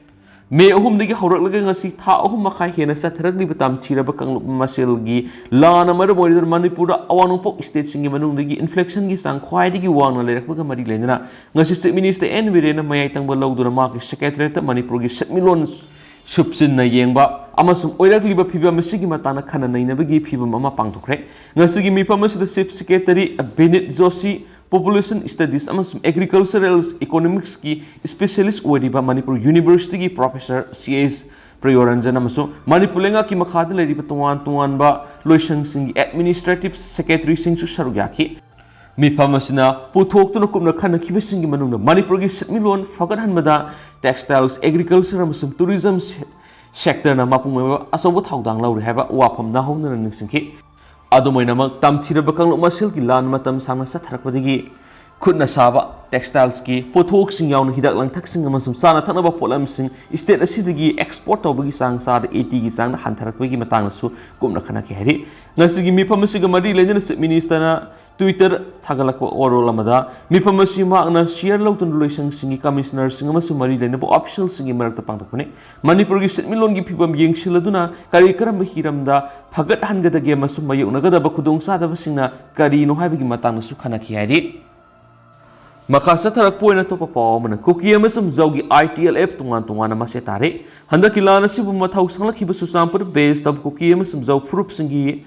ꯃꯦ ꯑꯍꯨꯝꯗꯒꯤ ꯍꯧꯔꯛꯂꯒ ꯉꯁꯤ ꯊꯥ ꯑꯍꯨꯝ ꯃꯈꯥꯏ ꯍꯦꯟꯅ ꯆꯠꯊꯔꯛꯂꯤꯕ ꯇꯝꯊꯤꯔꯕ ꯀꯥꯡꯂꯨꯞ ꯃꯁꯦꯜꯒꯤ ꯂꯥꯟꯅ ꯃꯔꯝ ꯑꯣꯏꯔꯗꯨꯅ ꯃꯅꯤꯄꯨꯔꯗ ꯑꯋꯥꯡ ꯅꯣꯡꯄꯣꯛ state ꯁꯤꯡꯒꯤ ꯃꯅꯨꯡꯗꯒꯤ inflation ꯒꯤ ꯆꯥꯡ ꯈ꯭ꯋꯥꯏꯗꯒꯤ ꯋꯥꯡꯅ ꯂꯩꯔꯛꯄꯒ ꯃꯔꯤ ꯂꯩꯅꯅ ꯉꯁꯤ Chief Minister ꯑꯦꯟ ꯕꯤꯔꯦꯟꯅ ꯃꯌꯥꯏ ꯇꯪꯕ ꯂꯧꯗꯨꯅ ꯃꯍꯥꯛꯀꯤ Secretariat ꯇ ꯃꯅꯤꯄꯨꯔꯒꯤ ꯁꯦꯟꯃꯤꯠꯂꯣꯟ ꯁꯨꯞꯆꯤꯟꯅ ꯌꯦꯡꯕ ꯑꯃꯁꯨꯡ ꯑꯣꯏꯔꯛꯂꯤꯕ ꯐꯤꯕꯝ ꯑꯁꯤꯒꯤ ꯃꯇꯥꯡꯗ ꯈꯟꯅ ꯅꯩꯅꯕꯒꯤ ꯐꯤꯚꯝ ꯑꯃ ꯄꯥꯡꯊꯣꯛꯈ꯭ꯔꯦ꯫ ꯉꯁꯤꯒꯤ ꯃꯤꯐꯝ ꯑꯁꯤꯗ Chief Secretary ꯕꯤꯅꯤꯠ Joshi, Population Studies ꯑꯃꯁꯨꯡ Agricultural Economics ꯀꯤ specialist ꯑꯣꯏꯔꯤꯕ ꯃꯅꯤꯄꯨꯔ University ꯒꯤ Professor ꯁꯤ ꯑꯦꯁ ꯄ꯭ꯔꯤꯌꯣꯔꯟꯖꯟ ꯑꯃꯁꯨꯡ ꯃꯅꯤꯄꯨꯔ ꯂꯩꯉꯥꯛꯀꯤ ꯃꯈꯥꯗ ꯂꯩꯔꯤꯕ ꯇꯣꯉꯥꯟ ꯇꯣꯉꯥꯟꯕ ꯂꯣꯏꯁꯪꯁꯤꯡꯒꯤ Administrative Secretary ꯁꯤꯡꯁꯨ ꯁꯔꯨꯛ ꯌꯥꯈꯤ꯫ ꯃꯤꯐꯝ ꯑꯁꯤꯅ ꯄꯨꯊꯣꯛꯇꯨꯅ ꯀꯨꯞꯅ ꯈꯟꯅꯈꯤꯕꯁꯤꯡꯒꯤ ꯃꯅꯨꯡꯗ ꯃꯅꯤꯄꯨꯔꯒꯤ ꯁꯦꯟꯃꯤꯠꯂꯣꯟ ꯐꯒꯠꯍꯟꯕꯗ Textiles, Agriculture ꯑꯃꯁꯨꯡ Tourism ꯁꯦ-, sector ꯅ ꯃꯄꯨꯡ ꯑꯣꯏꯕ ꯑꯆꯧꯕ ꯊꯧꯗꯥꯡ ꯂꯧꯔꯤ ꯍꯥꯏꯕ ꯋꯥꯐꯝ ꯅꯧꯍꯧꯅꯅ ꯅꯤꯡꯁꯤꯡꯈꯤ꯫ ꯑꯗꯨꯝ ꯑꯣꯏꯅꯃꯛ, ꯇꯝꯊꯤꯔꯕ ꯀꯥꯡꯂꯨꯞ ꯃꯁꯦꯜꯒꯤ ꯂꯥꯟ ꯃꯇꯝ ꯁꯥꯡꯅ ꯆꯠꯊꯔꯛꯄꯗꯒꯤ ꯈꯨꯠꯅ ꯁꯥꯕ textiles ꯀꯤ ꯄꯣꯠꯊꯣꯛꯁꯤꯡ ꯌꯥꯎꯅ ꯍꯤꯗꯥꯛ ꯂꯥꯡꯊꯛꯁꯤꯡ ꯑꯃꯁꯨꯡ ꯆꯥꯅ ꯊꯛꯅꯕ ꯄꯣꯠꯂꯝꯁꯤꯡ state ꯑꯁꯤꯗꯒꯤ export ꯇꯧꯕꯒꯤ ꯆꯥꯡ ꯆꯥꯗ eighty ꯒꯤ ꯆꯥꯡꯗ ꯍꯟꯊꯔꯛꯄꯒꯤ ꯃꯇꯥꯡꯗꯁꯨ ꯀꯨꯞꯅ ꯈꯟꯅꯈꯤ ꯍꯥꯏꯔꯤ꯫ ꯉꯁꯤꯒꯤ ꯃꯤꯐꯝ ꯑꯁꯤꯒ ꯃꯔꯤ ꯂꯩꯅꯅ Chief Minister ꯅ Twitter ꯊꯥꯒꯠꯂꯛꯄ ꯋꯥꯔꯣꯜ ꯑꯃꯗ, ꯃꯤꯐꯝ ꯑꯁꯤ ꯃꯍꯥꯛꯅ share ꯂꯧꯗꯨꯅ ꯂꯣꯏꯁꯪꯁꯤꯡꯒꯤ commissioner ꯁꯤꯡ ꯑꯃꯁꯨꯡ ꯃꯔꯤ ꯂꯩꯅꯕ official ꯁꯤꯡꯒꯤ ꯃꯔꯛꯇ ꯄꯥꯡꯊꯣꯛꯄꯅꯤ꯫ ꯃꯅꯤꯄꯨꯔꯒꯤ ꯁꯦꯟꯃꯤꯠꯂꯣꯟꯒꯤ ꯐꯤꯕꯝ ꯌꯦꯡꯁꯤꯜꯂꯗꯨꯅ ꯀꯔꯤ ꯀꯔꯝꯕ ꯍꯤꯔꯝꯗ ꯐꯒꯠꯍꯟꯒꯗꯒꯦ ꯑꯃꯁꯨꯡ ꯃꯥꯌꯣꯛꯅꯒꯗꯕ ꯈꯨꯗꯣꯡꯆꯥꯗꯕꯁꯤꯡꯅ ꯀꯔꯤꯅꯣ ꯍꯥꯏꯕꯒꯤ ꯃꯇꯥꯡꯗꯁꯨ ꯈꯟꯅꯈꯤ ꯍꯥꯏꯔꯤ꯫ ꯃꯈꯥ ꯆꯠꯊꯔꯛꯄ ꯑꯣꯏꯅ ꯑꯇꯣꯞꯄ ꯄꯥꯎ ꯑꯃꯅ, ꯀꯨꯀꯤ ꯑꯃꯁꯨꯡ ꯖꯧꯒꯤ I T L F ꯇꯣꯉꯥꯟ ꯇꯣꯉꯥꯟꯅ ꯃꯆꯦꯠ ꯇꯥꯔꯦ꯫ ꯍꯟꯗꯛꯀꯤ ꯂꯥꯟ ꯑꯁꯤꯕꯨ ꯃꯊꯧ ꯁꯪꯂꯛꯈꯤꯕ ꯆꯨꯔꯆꯥꯟꯄꯨꯔ based ꯇꯧꯕ ꯀꯨꯀꯤ ꯑꯃꯁꯨꯡ ꯖꯧ ꯐꯨꯔꯨꯞꯁꯤꯡꯒꯤ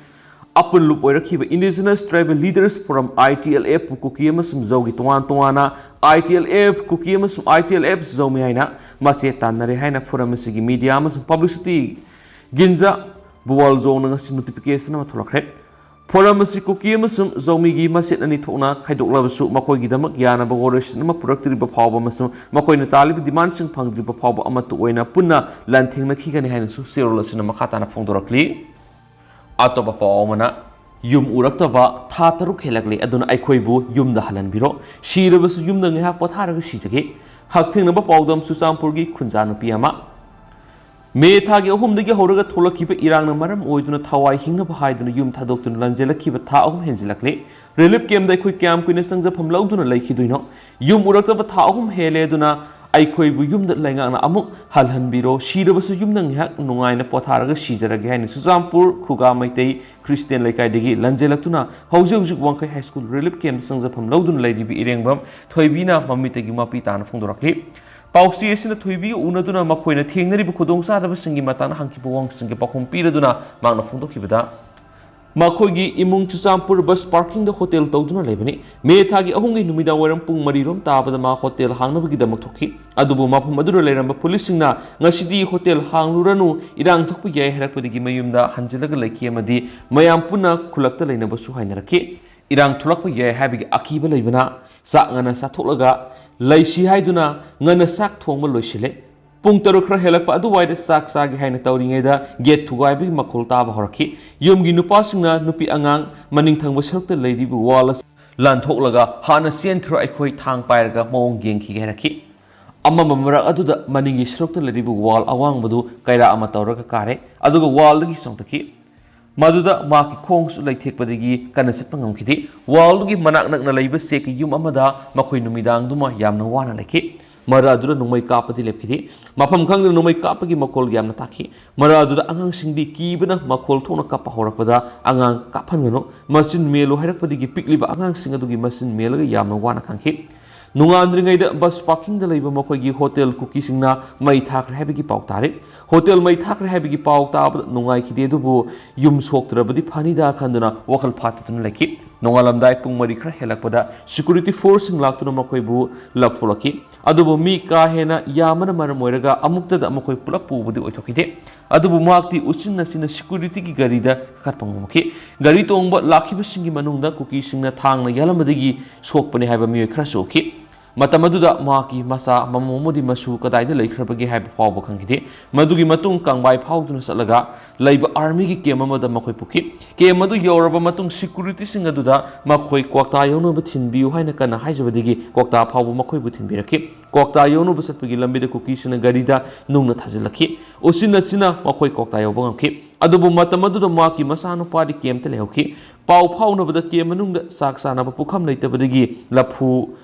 ꯑꯄꯨꯟꯂꯨꯞ ꯑꯣꯏꯔꯛꯈꯤꯕ Indigenous Tribal Leaders Forum, I T L F ꯄꯨ ꯀꯨꯀꯤ ꯑꯃꯁꯨꯡ ꯖꯧꯒꯤ ꯇꯣꯉꯥꯟ ꯇꯣꯉꯥꯟꯅ I T L F ꯀꯨꯀꯤ ꯑꯃꯁꯨꯡ I T L F ꯖꯧꯃꯤ ꯍꯥꯏꯅ ꯃꯆꯦꯠ ꯇꯥꯟꯅꯔꯦ ꯍꯥꯏꯅ forum ꯑꯁꯤꯒꯤ media ꯑꯃꯁꯨꯡ publicity ꯒꯤꯟꯖꯥ ꯕꯨꯋꯥꯜꯖꯣꯡꯅ ꯉꯁꯤ notification ꯑꯃ ꯊꯣꯛꯂꯛꯈ꯭ꯔꯦ꯫ Forum ꯑꯁꯤ ꯀꯨꯀꯤ ꯑꯃꯁꯨꯡ ꯖꯧꯃꯤꯒꯤ ꯃꯆꯦꯠ ꯑꯅꯤ ꯊꯣꯛꯅ ꯈꯥꯏꯗꯣꯛꯂꯕꯁꯨ, ꯃꯈꯣꯏꯒꯤꯗꯃꯛ ꯌꯥꯅꯕ ꯋꯥꯔꯣꯏꯁꯤꯟ ꯑꯃ ꯄꯨꯔꯛꯇ꯭ꯔꯤꯕ ꯐꯥꯎꯕ ꯑꯃꯁꯨꯡ ꯃꯈꯣꯏꯅ ꯇꯥꯜꯂꯤꯕ demand ꯁꯤꯡ ꯐꯪꯗ꯭ꯔꯤꯕ ꯐꯥꯎꯕ ꯑꯃꯠꯇ ꯑꯣꯏꯅ ꯄꯨꯟꯅ ꯂꯥꯟꯊꯦꯡꯅꯈꯤꯒꯅꯤ ꯍꯥꯏꯅꯁꯨ ꯆꯦꯔꯣꯜ ꯑꯁꯤꯅ ꯃꯈꯥ ꯇꯥꯅ ꯐꯣꯡꯗꯣꯔꯛꯂꯤ꯫ ꯑꯇꯣꯞꯄ ꯄꯥꯎ ꯑꯃꯅ, ꯌꯨꯝ ꯎꯔꯛꯇꯕ ꯊꯥ ꯇꯔꯨꯛ ꯍꯦꯜꯂꯛꯂꯦ, ꯑꯗꯨꯅ ꯑꯩꯈꯣꯏꯕꯨ ꯌꯨꯝꯗ ꯍꯜꯍꯟꯕꯤꯔꯣ, ꯁꯤꯔꯕꯁꯨ ꯌꯨꯝꯗ ꯉꯥꯏꯍꯥꯛ ꯄꯣꯊꯥꯔꯒ ꯁꯤꯖꯒꯦ꯫ ꯍꯛꯊꯦꯡꯅꯕ ꯄꯥꯎꯗꯝ, ꯆꯨꯔꯆꯥꯟꯄꯨꯔꯒꯤ ꯈꯨꯟꯖꯥ ꯅꯨꯄꯤ ꯑꯃ꯫ ꯃꯦ ꯊꯥꯒꯤ ꯑꯍꯨꯝꯗꯒꯤ ꯍꯧꯔꯒ ꯊꯣꯛꯂꯛꯈꯤꯕ ꯏꯔꯥꯡꯅ ꯃꯔꯝ ꯑꯣꯏꯗꯨꯅ ꯊꯋꯥꯏ ꯍꯤꯡꯅꯕ ꯍꯥꯏꯗꯨꯅ ꯌꯨꯝ ꯊꯥꯗꯣꯛꯇꯨꯅ ꯂꯥꯟꯖꯦꯜꯂꯛꯈꯤꯕ ꯊꯥ ꯑꯍꯨꯝ ꯍꯦꯟꯖꯤꯜꯂꯛꯂꯦ꯫ ꯔꯤꯂꯤꯐ ꯀꯦꯝꯞꯇ ꯑꯩꯈꯣꯏ ꯀꯌꯥꯝ ꯀꯨꯏꯅ ꯆꯪꯖꯐꯝ ꯂꯧꯗꯨꯅ ꯂꯩꯈꯤꯗꯣꯏꯅꯣ? ꯌꯨꯝ ꯎꯔꯛꯇꯕ ꯊꯥ ꯑꯍꯨꯝ ꯍꯦꯜꯂꯦ, ꯑꯗꯨꯅ ꯑꯩꯈꯣꯏꯕꯨ ꯌꯨꯝꯗ ꯂꯩꯉꯥꯛꯅ ꯑꯃꯨꯛ ꯍꯜꯍꯟꯕꯤꯔꯣ꯫ ꯁꯤꯔꯕꯁꯨ ꯌꯨꯝꯗ ꯉꯥꯏꯍꯥꯛ ꯅꯨꯡꯉꯥꯏꯅ ꯄꯣꯊꯥꯔꯒ ꯁꯤꯖꯔꯒꯦ ꯍꯥꯏꯅ ꯆꯨꯔꯆꯥꯟꯄꯨꯔ ꯈꯨꯒꯥ ꯃꯩꯇꯩ ꯈ꯭ꯔꯤꯁꯇꯤꯌꯥꯟ ꯂꯩꯀꯥꯏꯗꯒꯤ ꯂꯟꯖꯦꯜꯂꯛꯇꯨꯅ ꯍꯧꯖꯤꯛ ꯍꯧꯖꯤꯛ ꯋꯥꯡꯈꯩ ꯍꯥꯏ ꯁ꯭ꯀꯨꯜ ꯔꯤꯂꯤꯐ ꯀꯦꯝꯞꯇ ꯆꯪꯖꯐꯝ ꯂꯧꯗꯨꯅ ꯂꯩꯔꯤꯕ ꯏꯔꯦꯡꯕꯝ ꯊꯣꯏꯕꯤꯅ ꯃꯃꯤꯠꯇꯒꯤ ꯃꯄꯤ ꯇꯥꯅ ꯐꯣꯡꯗꯣꯔꯛꯂꯤ꯫ ꯄꯥꯎꯆꯦ ꯑꯁꯤꯅ ꯊꯣꯏꯕꯤꯒ ꯎꯅꯗꯨꯅ ꯃꯈꯣꯏꯅ ꯊꯦꯡꯅꯔꯤꯕ ꯈꯨꯗꯣꯡꯆꯥꯗꯕꯁꯤꯡꯒꯤ ꯃꯇꯥꯡꯗ ꯍꯪꯈꯤꯕ ꯋꯥꯍꯪꯁꯤꯡꯒꯤ ꯄꯥꯎꯈꯨꯝ ꯄꯤꯔꯗꯨꯅ ꯃꯍꯥꯛꯅ ꯐꯣꯡꯗꯣꯛꯈꯤꯕꯗ, ꯃꯈꯣꯏꯒꯤ ꯏꯃꯨꯡ ꯆꯨꯔꯆꯥꯟꯄꯨꯔ ꯕꯁ ꯄꯥꯔꯀꯤꯡꯗ ꯍꯣꯇꯦꯜ ꯇꯧꯗꯨꯅ ꯂꯩꯕꯅꯤ꯫ ꯃꯦ ꯊꯥꯒꯤ ꯑꯍꯨꯝꯒꯤ ꯅꯨꯃꯤꯗꯥꯡ ꯋꯥꯏꯔꯝ ꯄꯨꯡ ꯃꯔꯤ ꯔꯣꯝ ꯇꯥꯕꯗ ꯃꯥ ꯍꯣꯇꯦꯜ ꯍꯥꯡꯅꯕꯒꯤꯗꯃꯛ ꯊꯣꯛꯈꯤ꯫ ꯑꯗꯨꯕꯨ ꯃꯐꯝ ꯑꯗꯨꯗ ꯂꯩꯔꯝꯕ ꯄꯨꯂꯤꯁꯁꯤꯡꯅ ꯉꯁꯤꯗꯤ ꯍꯣꯇꯦꯜ ꯍꯥꯡꯂꯨꯔꯅꯨ, ꯏꯔꯥꯡ ꯊꯣꯛꯄ ꯌꯥꯏ ꯍꯥꯏꯔꯛꯄꯗꯒꯤ ꯃꯌꯨꯝꯗ ꯍꯟꯖꯤꯜꯂꯒ ꯂꯩꯈꯤ ꯑꯃꯗꯤ ꯃꯌꯥꯝ ꯄꯨꯟꯅ ꯈꯨꯜꯂꯛꯇ ꯂꯩꯅꯕꯁꯨ ꯍꯥꯏꯅꯔꯛꯈꯤ꯫ ꯏꯔꯥꯡ ꯊꯣꯛꯂꯛꯄ ꯌꯥꯏ ꯍꯥꯏꯕꯒꯤ ꯑꯀꯤꯕ ꯂꯩꯕꯅ ꯆꯥꯛ ꯉꯟꯅ ꯆꯥꯊꯣꯛꯂꯒ ꯂꯩꯁꯤ ꯍꯥꯏꯗꯨꯅ ꯉꯟꯅ ꯆꯥꯛ ꯊꯣꯡꯕ ꯂꯣꯏꯁꯤꯜꯂꯦ꯫ ꯄꯨꯡ ꯇꯔꯨꯛ ꯈꯔ ꯍꯦꯜꯂꯛꯄ ꯑꯗꯨꯋꯥꯏꯗ ꯆꯥꯛ ꯆꯥꯒꯦ ꯍꯥꯏꯅ ꯇꯧꯔꯤꯉꯩꯗ ꯒꯦꯠ ꯊꯨꯒꯥꯏꯕꯒꯤ ꯃꯈꯣꯜ ꯇꯥꯕ ꯍꯧꯔꯛꯈꯤ꯫ ꯌꯨꯝꯒꯤ ꯅꯨꯄꯥꯁꯤꯡꯅ ꯅꯨꯄꯤ ꯑꯉꯥꯡ ꯃꯅꯤꯡ ꯊꯪꯕ ꯁꯔꯨꯛꯇ ꯂꯩꯔꯤꯕ ꯋꯥꯜ ꯑꯁꯤ ꯂꯥꯟꯊꯣꯛꯂꯒ ꯍꯥꯟꯅ ꯆꯦꯟꯈ꯭ꯔꯣ, ꯑꯩꯈꯣꯏ ꯊꯥꯡ ꯄꯥꯏꯔꯒ ꯃꯑꯣꯡ ꯌꯦꯡꯈꯤꯒꯦ ꯍꯥꯏꯔꯛꯈꯤ꯫ ꯑꯃꯝꯕ ꯃꯔꯛ ꯑꯗꯨꯗ ꯃꯅꯤꯡꯒꯤ ꯁꯔꯨꯛꯇ ꯂꯩꯔꯤꯕ ꯋꯥꯜ ꯑꯋꯥꯡꯕꯗꯨ ꯀꯩꯔꯥꯛ ꯑꯃ ꯇꯧꯔꯒ ꯀꯥꯔꯦ, ꯑꯗꯨꯒ ꯋꯥꯜꯗꯒꯤ ꯆꯣꯡꯊꯈꯤ꯫ ꯃꯗꯨꯗ ꯃꯍꯥꯛꯀꯤ ꯈꯣꯡꯁꯨ ꯂꯩꯊꯦꯛꯄꯗꯒꯤ ꯀꯟꯅ ꯆꯠꯄ ꯉꯝꯈꯤꯗꯦ꯫ ꯋꯥꯜꯗꯨꯒꯤ ꯃꯅꯥꯛ ꯅꯛꯅ ꯂꯩꯕ ꯆꯦꯛꯀꯤ ꯌꯨꯝ ꯑꯃꯗ ꯃꯈꯣꯏ ꯅꯨꯃꯤꯗꯥꯡꯗꯨꯃ ꯌꯥꯝꯅ ꯋꯥꯅ ꯂꯩꯈꯤ꯫ ꯃꯔꯛ ꯑꯗꯨꯗ ꯅꯣꯡꯃꯩ ꯀꯥꯞꯄꯗꯤ ꯂꯦꯞꯈꯤꯗꯦ꯫ ꯃꯐꯝ ꯈꯪꯗꯅ ꯅꯣꯡꯃꯩ ꯀꯥꯞꯄꯒꯤ ꯃꯈꯣꯜ ꯌꯥꯝꯅ ꯇꯥꯈꯤ꯫ ꯃꯔꯛ ꯑꯗꯨꯗ ꯑꯉꯥꯡꯁꯤꯡꯗꯤ ꯀꯤꯕꯅ ꯃꯈꯣꯜ ꯊꯣꯛꯅ ꯀꯞꯄ ꯍꯧꯔꯛꯄꯗ, "ꯑꯉꯥꯡ ꯀꯥꯞꯍꯟꯒꯅꯨ, ꯃꯆꯤꯟ ꯃꯦꯜꯂꯨ" ꯍꯥꯏꯔꯛꯄꯗꯒꯤ ꯄꯤꯛꯂꯤꯕ ꯑꯉꯥꯡꯁꯤꯡ ꯑꯗꯨꯒꯤ ꯃꯆꯤꯟ ꯃꯦꯜꯂꯒ ꯌꯥꯝꯅ ꯋꯥꯅ ꯈꯥꯡꯈꯤ꯫ ꯅꯣꯡꯉꯥꯟꯗ꯭ꯔꯤꯉꯩꯗ ꯕꯁ ꯄꯥꯔꯀꯤꯡꯗ ꯂꯩꯕ ꯃꯈꯣꯏꯒꯤ ꯍꯣꯇꯦꯜ ꯀꯨꯀꯤꯁꯤꯡꯅ ꯃꯩ ꯊꯥꯈ꯭ꯔꯦ ꯍꯥꯏꯕꯒꯤ ꯄꯥꯎ ꯇꯥꯔꯦ꯫ ꯍꯣꯇꯦꯜ ꯃꯩ ꯊꯥꯈ꯭ꯔꯦ ꯍꯥꯏꯕꯒꯤ ꯄꯥꯎ ꯇꯥꯕꯗ ꯅꯨꯡꯉꯥꯏꯈꯤꯗꯦ, ꯑꯗꯨꯕꯨ ꯌꯨꯝ ꯁꯣꯛꯇ꯭ꯔꯕꯗꯤ ꯐꯅꯤꯗ ꯈꯟꯗꯨꯅ ꯋꯥꯈꯜ ꯐꯥꯠꯇꯗꯨꯅ ꯂꯩꯈꯤ꯫ ꯅꯣꯡꯉꯥꯜꯂꯝꯗꯥꯏ ꯄꯨꯡ ꯃꯔꯤ ꯈꯔ ꯍꯦꯜꯂꯛꯄꯗ ꯁꯦꯀ꯭ꯌꯨꯔꯤꯇꯤ ꯐꯣꯔꯁꯁꯤꯡ ꯂꯥꯛꯇꯨꯅ ꯃꯈꯣꯏꯕꯨ ꯂꯧꯊꯣꯛꯂꯛꯈꯤ꯫ ꯑꯗꯨꯕꯨ ꯃꯤ ꯀꯥ ꯍꯦꯟꯅ ꯌꯥꯝꯕꯅ ꯃꯔꯝ ꯑꯣꯏꯔꯒ ꯑꯃꯨꯛꯇꯗ ꯃꯈꯣꯏ ꯄꯨꯂꯞ ꯄꯨꯕꯗꯤ ꯑꯣꯏꯊꯣꯛꯈꯤꯗꯦ꯫ ꯑꯗꯨꯕꯨ ꯃꯍꯥꯛꯇꯤ ꯎꯆꯤꯟ ꯅꯥꯆꯤꯟꯅ ꯁꯦꯀ꯭ꯌꯨꯔꯤꯇꯤꯒꯤ ꯒꯥꯔꯤꯗ ꯀꯥꯈꯠꯄ ꯉꯝꯈꯤ꯫ ꯒꯥꯔꯤ ꯇꯣꯡꯕ ꯂꯥꯛꯈꯤꯕꯁꯤꯡꯒꯤ ꯃꯅꯨꯡꯗ ꯀꯨꯀꯤꯁꯤꯡꯅ ꯊꯥꯡꯅ ꯌꯥꯜꯂꯝꯕꯗꯒꯤ ꯁꯣꯛꯄꯅꯤ ꯍꯥꯏꯕ ꯃꯤꯑꯣꯏ ꯈꯔꯁꯨ ꯎꯈꯤ꯫ ꯃꯇꯝ ꯑꯗꯨꯗ ꯃꯍꯥꯛꯀꯤ ꯃꯆꯥ ꯑꯃꯃꯝ ꯑꯃꯗꯤ ꯃꯁꯨ ꯀꯗꯥꯏꯗ ꯂꯩꯈ꯭ꯔꯕꯒꯦ ꯍꯥꯏꯕ ꯐꯥꯎꯕ ꯈꯪꯈꯤꯗꯦ꯫ ꯃꯗꯨꯒꯤ ꯃꯇꯨꯡ ꯀꯥꯡꯕꯥꯏ ꯐꯥꯎꯗꯨꯅ ꯆꯠꯂꯒ ꯂꯩꯕ ꯑꯥꯔꯃꯤꯒꯤ ꯀꯦꯝ ꯑꯃꯗ ꯃꯈꯣꯏ ꯄꯨꯈꯤ꯫ ꯀꯦꯝ ꯑꯗꯨ ꯌꯧꯔꯕ ꯃꯇꯨꯡ ꯁꯦꯀ꯭ꯌꯨꯔꯤꯇꯤꯁꯤꯡ ꯑꯗꯨꯗ ꯃꯈꯣꯏ ꯀ꯭ꯋꯥꯛꯇꯥ ꯌꯧꯅꯕ ꯊꯤꯟꯕꯤꯌꯨ ꯍꯥꯏꯅ ꯀꯟꯅ ꯍꯥꯏꯖꯕꯗꯒꯤ ꯀ꯭ꯋꯥꯛꯇꯥ ꯐꯥꯎꯕ ꯃꯈꯣꯏꯕꯨ ꯊꯤꯟꯕꯤꯔꯛꯈꯤ꯫ ꯀ꯭ꯋꯥꯛꯇꯥ ꯌꯧꯅꯕ ꯆꯠꯄꯒꯤ ꯂꯝꯕꯤꯗ ꯀꯨꯀꯤꯁꯤꯡꯅ ꯒꯥꯔꯤꯗ ꯅꯨꯡꯅ ꯊꯥꯖꯤꯜꯂꯛꯈꯤ꯫ ꯎꯆꯤꯟ ꯅꯥꯆꯤꯟꯅ ꯃꯈꯣꯏ ꯀ꯭ꯋꯥꯛꯇꯥ ꯌꯧꯕ ꯉꯝꯈꯤ꯫ ꯑꯗꯨꯕꯨ ꯃꯇꯝ ꯑꯗꯨꯗ ꯃꯍꯥꯛꯀꯤ ꯃꯆꯥꯅꯨꯄꯥꯗꯤ ꯀꯦꯝꯇ ꯂꯩꯍꯧꯈꯤ꯫ ꯄꯥꯎ ꯐꯥꯎꯅꯕꯗ ꯀꯦꯝ ꯃꯅꯨꯡꯗ ꯆꯥꯛ ꯆꯥꯅꯕ ꯄꯨꯈꯝ ꯂꯩꯇꯕꯗꯒꯤ ꯂꯐꯨ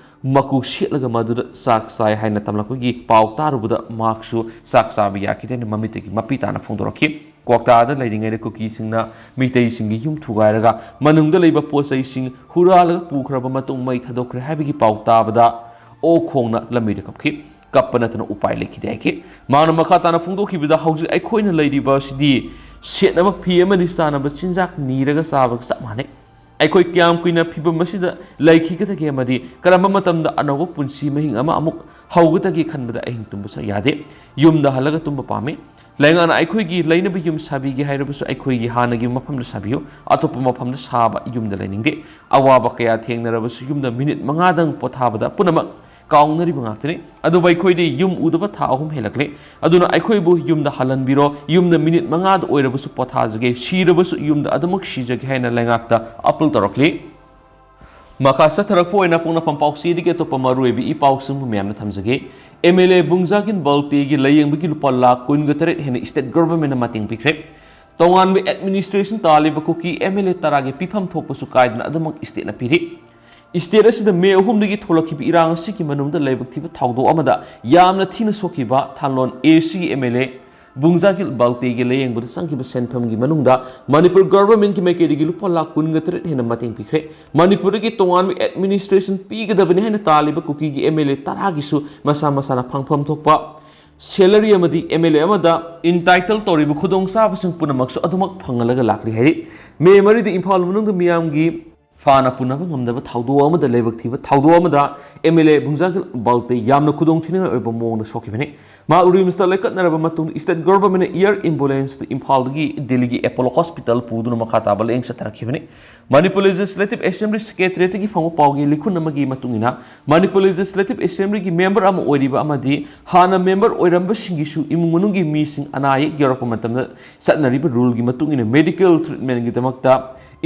ꯃꯀꯨ ꯁꯦꯠꯂꯒ ꯃꯗꯨꯗ ꯆꯥꯛ ꯆꯥꯏ ꯍꯥꯏꯅ ꯇꯝꯂꯛꯄꯒꯤ ꯄꯥꯎ ꯇꯥꯔꯨꯕꯗ ꯃꯍꯥꯛꯁꯨ ꯆꯥꯛ ꯆꯥꯕ ꯌꯥꯈꯤꯗꯦ ꯍꯥꯏꯅ ꯃꯃꯤꯠꯇꯒꯤ ꯃꯄꯤ ꯇꯥꯅ ꯐꯣꯡꯗꯣꯔꯛꯈꯤ꯫ ꯀ꯭ꯋꯥꯛꯇꯥꯗ ꯂꯩꯔꯤꯉꯩꯗ ꯀꯨꯀꯤꯁꯤꯡꯅ ꯃꯤꯇꯩꯁꯤꯡꯒꯤ ꯌꯨꯝ ꯊꯨꯒꯥꯏꯔꯒ ꯃꯅꯨꯡꯗ ꯂꯩꯕ ꯄꯣꯠ ꯆꯩꯁꯤꯡ ꯍꯨꯔꯥꯜꯂꯒ ꯄꯨꯈ꯭ꯔꯕ ꯃꯇꯨꯡ ꯃꯩ ꯊꯥꯗꯣꯛꯈ꯭ꯔꯦ ꯍꯥꯏꯕꯒꯤ ꯄꯥꯎ ꯇꯥꯕꯗ ꯑꯣꯛ ꯈꯣꯡꯅ ꯂꯝꯕꯤꯗ ꯀꯞꯈꯤ꯫ ꯀꯞꯄ ꯅꯠꯇꯅ ꯎꯄꯥꯏ ꯂꯩꯈꯤꯗꯦ ꯍꯥꯏꯈꯤ꯫ ꯃꯍꯥꯛꯅ ꯃꯈꯥ ꯇꯥꯅ ꯐꯣꯡꯗꯣꯛꯈꯤꯕꯗ, ꯍꯧꯖꯤꯛ ꯑꯩꯈꯣꯏꯅ ꯂꯩꯔꯤꯕ ꯑꯁꯤꯗꯤ ꯁꯦꯠꯅꯕ ꯐꯤ ꯑꯃꯗꯤ ꯆꯥꯅꯕ ꯆꯤꯟꯖꯥꯛ ꯅꯤꯔꯒ ꯆꯥꯕꯒ ꯆꯞ ꯃꯥꯟꯅꯩ꯫ ꯑꯩꯈꯣꯏ ꯀꯌꯥꯝ ꯀꯨꯏꯅ ꯐꯤꯕꯝ ꯑꯁꯤꯗ ꯂꯩꯈꯤꯒꯗꯒꯦ ꯑꯃꯗꯤ ꯀꯔꯝꯕ ꯃꯇꯝꯗ ꯑꯅꯧꯕ ꯄꯨꯟꯁꯤ ꯃꯍꯤꯡ ꯑꯃ ꯑꯃꯨꯛ ꯍꯧꯒꯗꯒꯦ ꯈꯟꯕꯗ ꯑꯍꯤꯡ ꯇꯨꯝꯕꯁꯨ ꯌꯥꯗꯦ꯫ ꯌꯨꯝꯗ ꯍꯜꯂꯒ ꯇꯨꯝꯕ ꯄꯥꯝꯃꯤ꯫ ꯂꯩꯉꯥꯛꯅ ꯑꯩꯈꯣꯏꯒꯤ ꯂꯩꯅꯕ ꯌꯨꯝ ꯁꯥꯕꯤꯒꯦ ꯍꯥꯏꯔꯕꯁꯨ ꯑꯩꯈꯣꯏꯒꯤ ꯍꯥꯟꯅꯒꯤ ꯃꯐꯝꯗ ꯁꯥꯕꯤꯌꯨ, ꯑꯇꯣꯞꯄ ꯃꯐꯝꯗ ꯁꯥꯕ ꯌꯨꯝꯗ ꯂꯩꯅꯤꯡꯗꯦ꯫ ꯑꯋꯥꯕ ꯀꯌꯥ ꯊꯦꯡꯅꯔꯕꯁꯨ ꯌꯨꯝꯗ ꯃꯤꯅꯤꯠ ꯃꯉꯥꯗꯪ ꯄꯣꯊꯥꯕꯗ ꯄꯨꯝꯅꯃꯛ ꯀꯥꯎꯅꯔꯤꯕ ꯉꯥꯛꯇꯅꯤ꯫ ꯑꯗꯨꯕꯨ ꯑꯩꯈꯣꯏꯗꯤ ꯌꯨꯝ ꯎꯗꯕ ꯊꯥ ꯑꯍꯨꯝ ꯍꯦꯜꯂꯛꯂꯦ꯫ ꯑꯗꯨꯅ ꯑꯩꯈꯣꯏꯕꯨ ꯌꯨꯝꯗ ꯍꯜꯍꯟꯕꯤꯔꯣ, ꯌꯨꯝꯗ ꯃꯤꯅꯤꯠ ꯃꯉꯥꯗ ꯑꯣꯏꯔꯕꯁꯨ ꯄꯣꯊꯥꯖꯒꯦ, ꯁꯤꯔꯕꯁꯨ ꯌꯨꯝꯗ ꯑꯗꯨꯃꯛ ꯁꯤꯖꯒꯦ ꯍꯥꯏꯅ ꯂꯩꯉꯥꯛꯇ ꯑꯄꯤꯜ ꯇꯧꯔꯛꯂꯤ꯫ ꯃꯈꯥ ꯆꯠꯊꯔꯛꯄ ꯑꯣꯏꯅ ꯄꯣꯛꯅꯐꯝ ꯄꯥꯎꯆꯦꯗꯒꯤ ꯑꯇꯣꯞꯄ ꯃꯔꯨꯑꯣꯏꯕ ꯏ ꯄꯥꯎꯁꯤꯡꯕꯨ ꯃꯌꯥꯝꯅ ꯊꯝꯖꯒꯦ꯫ ꯑꯦꯝ ꯑꯦꯜ ꯑꯦ ꯕꯨꯡꯖꯥꯒꯤꯟ ꯕꯜꯇꯦꯒꯤ ꯂꯥꯌꯦꯡꯕꯒꯤ ꯂꯨꯄꯥ ꯂꯥꯈ ꯀꯨꯟꯒ ꯇꯔꯦꯠ ꯍꯦꯟꯅ ꯁ꯭ꯇꯦꯠ ꯒꯚꯔꯟꯃꯦꯟꯠꯅ ꯃꯇꯦꯡ ꯄꯤꯈ꯭ꯔꯦ꯫ ꯇꯣꯉꯥꯟꯕ ꯑꯦꯗꯃꯤꯅꯤꯁꯇ꯭ꯔꯦꯁꯟ ꯇꯥꯜꯂꯤꯕ ꯀꯨꯀꯤ ꯑꯦꯝ ꯑꯦꯜ ꯑꯦ ꯇꯔꯥꯒꯤ ꯄꯤꯐꯝ ꯊꯣꯛꯄꯁꯨ ꯀꯥꯏꯗꯅ ꯑꯗꯨꯃꯛ ꯁ꯭ꯇꯦꯠꯅ ꯄꯤꯔꯤ꯫ ꯁ꯭ꯇꯦꯠ ꯑꯁꯤꯗ ꯃꯦ ꯑꯍꯨꯝꯗꯒꯤ ꯊꯣꯛꯂꯛꯈꯤꯕ ꯏꯔꯥꯡ ꯑꯁꯤꯒꯤ ꯃꯅꯨꯡꯗ ꯂꯥꯏꯕꯛ ꯊꯤꯕ ꯊꯧꯗꯣꯛ ꯑꯃꯗ ꯌꯥꯝꯅ ꯊꯤꯅ ꯁꯣꯛꯈꯤꯕ ꯊꯥꯂꯣꯟ ꯑꯦ ꯁꯤꯒꯤ ꯑꯦꯝ ꯑꯦꯜ ꯑꯦ ꯕꯨꯡꯖꯥꯒꯤꯜ ꯕꯥꯜꯇꯦꯒꯤ ꯂꯥꯌꯦꯡꯕꯗ ꯆꯪꯈꯤꯕ ꯁꯦꯟꯐꯝꯒꯤ ꯃꯅꯨꯡꯗ ꯃꯅꯤꯄꯨꯔ ꯒꯚꯔꯟꯃꯦꯟꯠꯀꯤ ꯃꯥꯏꯀꯩꯗꯒꯤ ꯂꯨꯄꯥ ꯂꯥꯈ ꯀꯨꯟꯒ ꯇꯔꯦꯠ ꯍꯦꯟꯅ ꯃꯇꯦꯡ ꯄꯤꯈ꯭ꯔꯦ꯫ ꯃꯅꯤꯄꯨꯔꯗꯒꯤ ꯇꯣꯉꯥꯟꯕ ꯑꯦꯗꯃꯤꯅꯤꯁꯇ꯭ꯔꯦꯁꯟ ꯄꯤꯒꯗꯕꯅꯤ ꯍꯥꯏꯅ ꯇꯥꯜꯂꯤꯕ ꯀꯨꯀꯤꯒꯤ ꯑꯦꯝ ꯑꯦꯜ ꯑꯦ ꯇꯔꯥꯒꯤꯁꯨ ꯃꯁꯥ ꯃꯁꯥꯅ ꯐꯪꯐꯝ ꯊꯣꯛꯄ ꯁꯦꯂꯔꯤ ꯑꯃꯗꯤ ꯑꯦꯝ ꯑꯦꯜ ꯑꯦ ꯑꯃꯗ ꯏꯟꯇꯥꯏꯇꯜ ꯇꯧꯔꯤꯕ ꯈꯨꯗꯣꯡꯆꯥꯕꯁꯤꯡ ꯄꯨꯝꯅꯃꯛꯁꯨ ꯑꯗꯨꯃꯛ ꯐꯪꯍꯜꯂꯒ ꯂꯥꯛꯂꯤ ꯍꯥꯏꯔꯤ꯫ ꯃꯦ ꯃꯔꯤꯗ ꯏꯝꯐꯥꯜ ꯃꯅꯨꯡꯗ ꯃꯤꯌꯥꯝꯒꯤ ꯐꯥꯅ ꯄꯨꯅꯕ ꯉꯝꯗꯕ ꯊꯧꯗꯣꯛ ꯑꯃꯗ ꯂꯥꯏꯕꯛ ꯊꯤꯕ ꯊꯧꯗꯣꯛ ꯑꯃꯗ ꯑꯦꯝ ꯑꯦꯜ ꯑꯦ ꯕꯨꯡꯖꯥꯒꯤꯜ ꯕꯥꯜꯇꯦ ꯌꯥꯝꯅ ꯈꯨꯗꯣꯡꯊꯤꯅꯤꯡꯉꯥꯏ ꯑꯣꯏꯕ ꯃꯑꯣꯡꯗ ꯁꯣꯛꯈꯤꯕꯅꯤ꯫ ꯃꯍꯥꯛ ꯔꯤꯝꯁꯇ ꯂꯩꯈꯠꯅꯔꯕ ꯃꯇꯨꯡꯗ ꯁ꯭ꯇꯦꯠ ꯒꯚꯔꯟꯃꯦꯟꯠꯅ ꯏꯌꯔ ꯑꯦꯝꯕꯨꯂꯦꯟꯁꯇ ꯏꯝꯐꯥꯜꯗꯒꯤ ꯗꯤꯜꯂꯤꯒꯤ ꯑꯦꯄꯣꯂꯣ ꯍꯣꯁꯄꯤꯇꯥꯜ ꯄꯨꯗꯨꯅ ꯃꯈꯥ ꯇꯥꯕ ꯂꯥꯌꯦꯡ ꯆꯠꯊꯔꯛꯈꯤꯕꯅꯤ꯫ ꯃꯅꯤꯄꯨꯔ ꯂꯦꯖꯤꯁꯂꯦꯇꯤꯚ ꯑꯦꯁꯦꯝꯕ꯭ꯂꯤ ꯁꯦꯀ꯭ꯔꯦꯇꯔꯤꯌꯦꯠꯇꯒꯤ ꯐꯪꯕ ꯄꯥꯎꯒꯤ ꯂꯤꯈꯨꯟ ꯑꯃꯒꯤ ꯃꯇꯨꯡ ꯏꯟꯅ, ꯃꯅꯤꯄꯨꯔ ꯂꯦꯖꯤꯁꯂꯦꯇꯤꯚ ꯑꯦꯁꯦꯝꯕ꯭ꯂꯤꯒꯤ ꯃꯦꯝꯕꯔ ꯑꯃ ꯑꯣꯏꯔꯤꯕ ꯑꯃꯗꯤ ꯍꯥꯟꯅ ꯃꯦꯝꯕꯔ ꯑꯣꯏꯔꯝꯕꯁꯤꯡꯒꯤꯁꯨ ꯏꯃꯨꯡ ꯃꯅꯨꯡꯒꯤ ꯃꯤꯁꯤꯡ ꯑꯅꯥ ꯑꯌꯦꯛ ꯌꯥꯎꯔꯛꯄ ꯃꯇꯝꯗ ꯆꯠꯅꯔꯤꯕ ꯔꯨꯜꯒꯤ ꯃꯇꯨꯡ ꯏꯟꯅ ꯃꯦꯗꯤꯀꯦꯜ ꯇ꯭ꯔꯤꯠꯃꯦꯟꯠꯒꯤꯗꯃꯛꯇ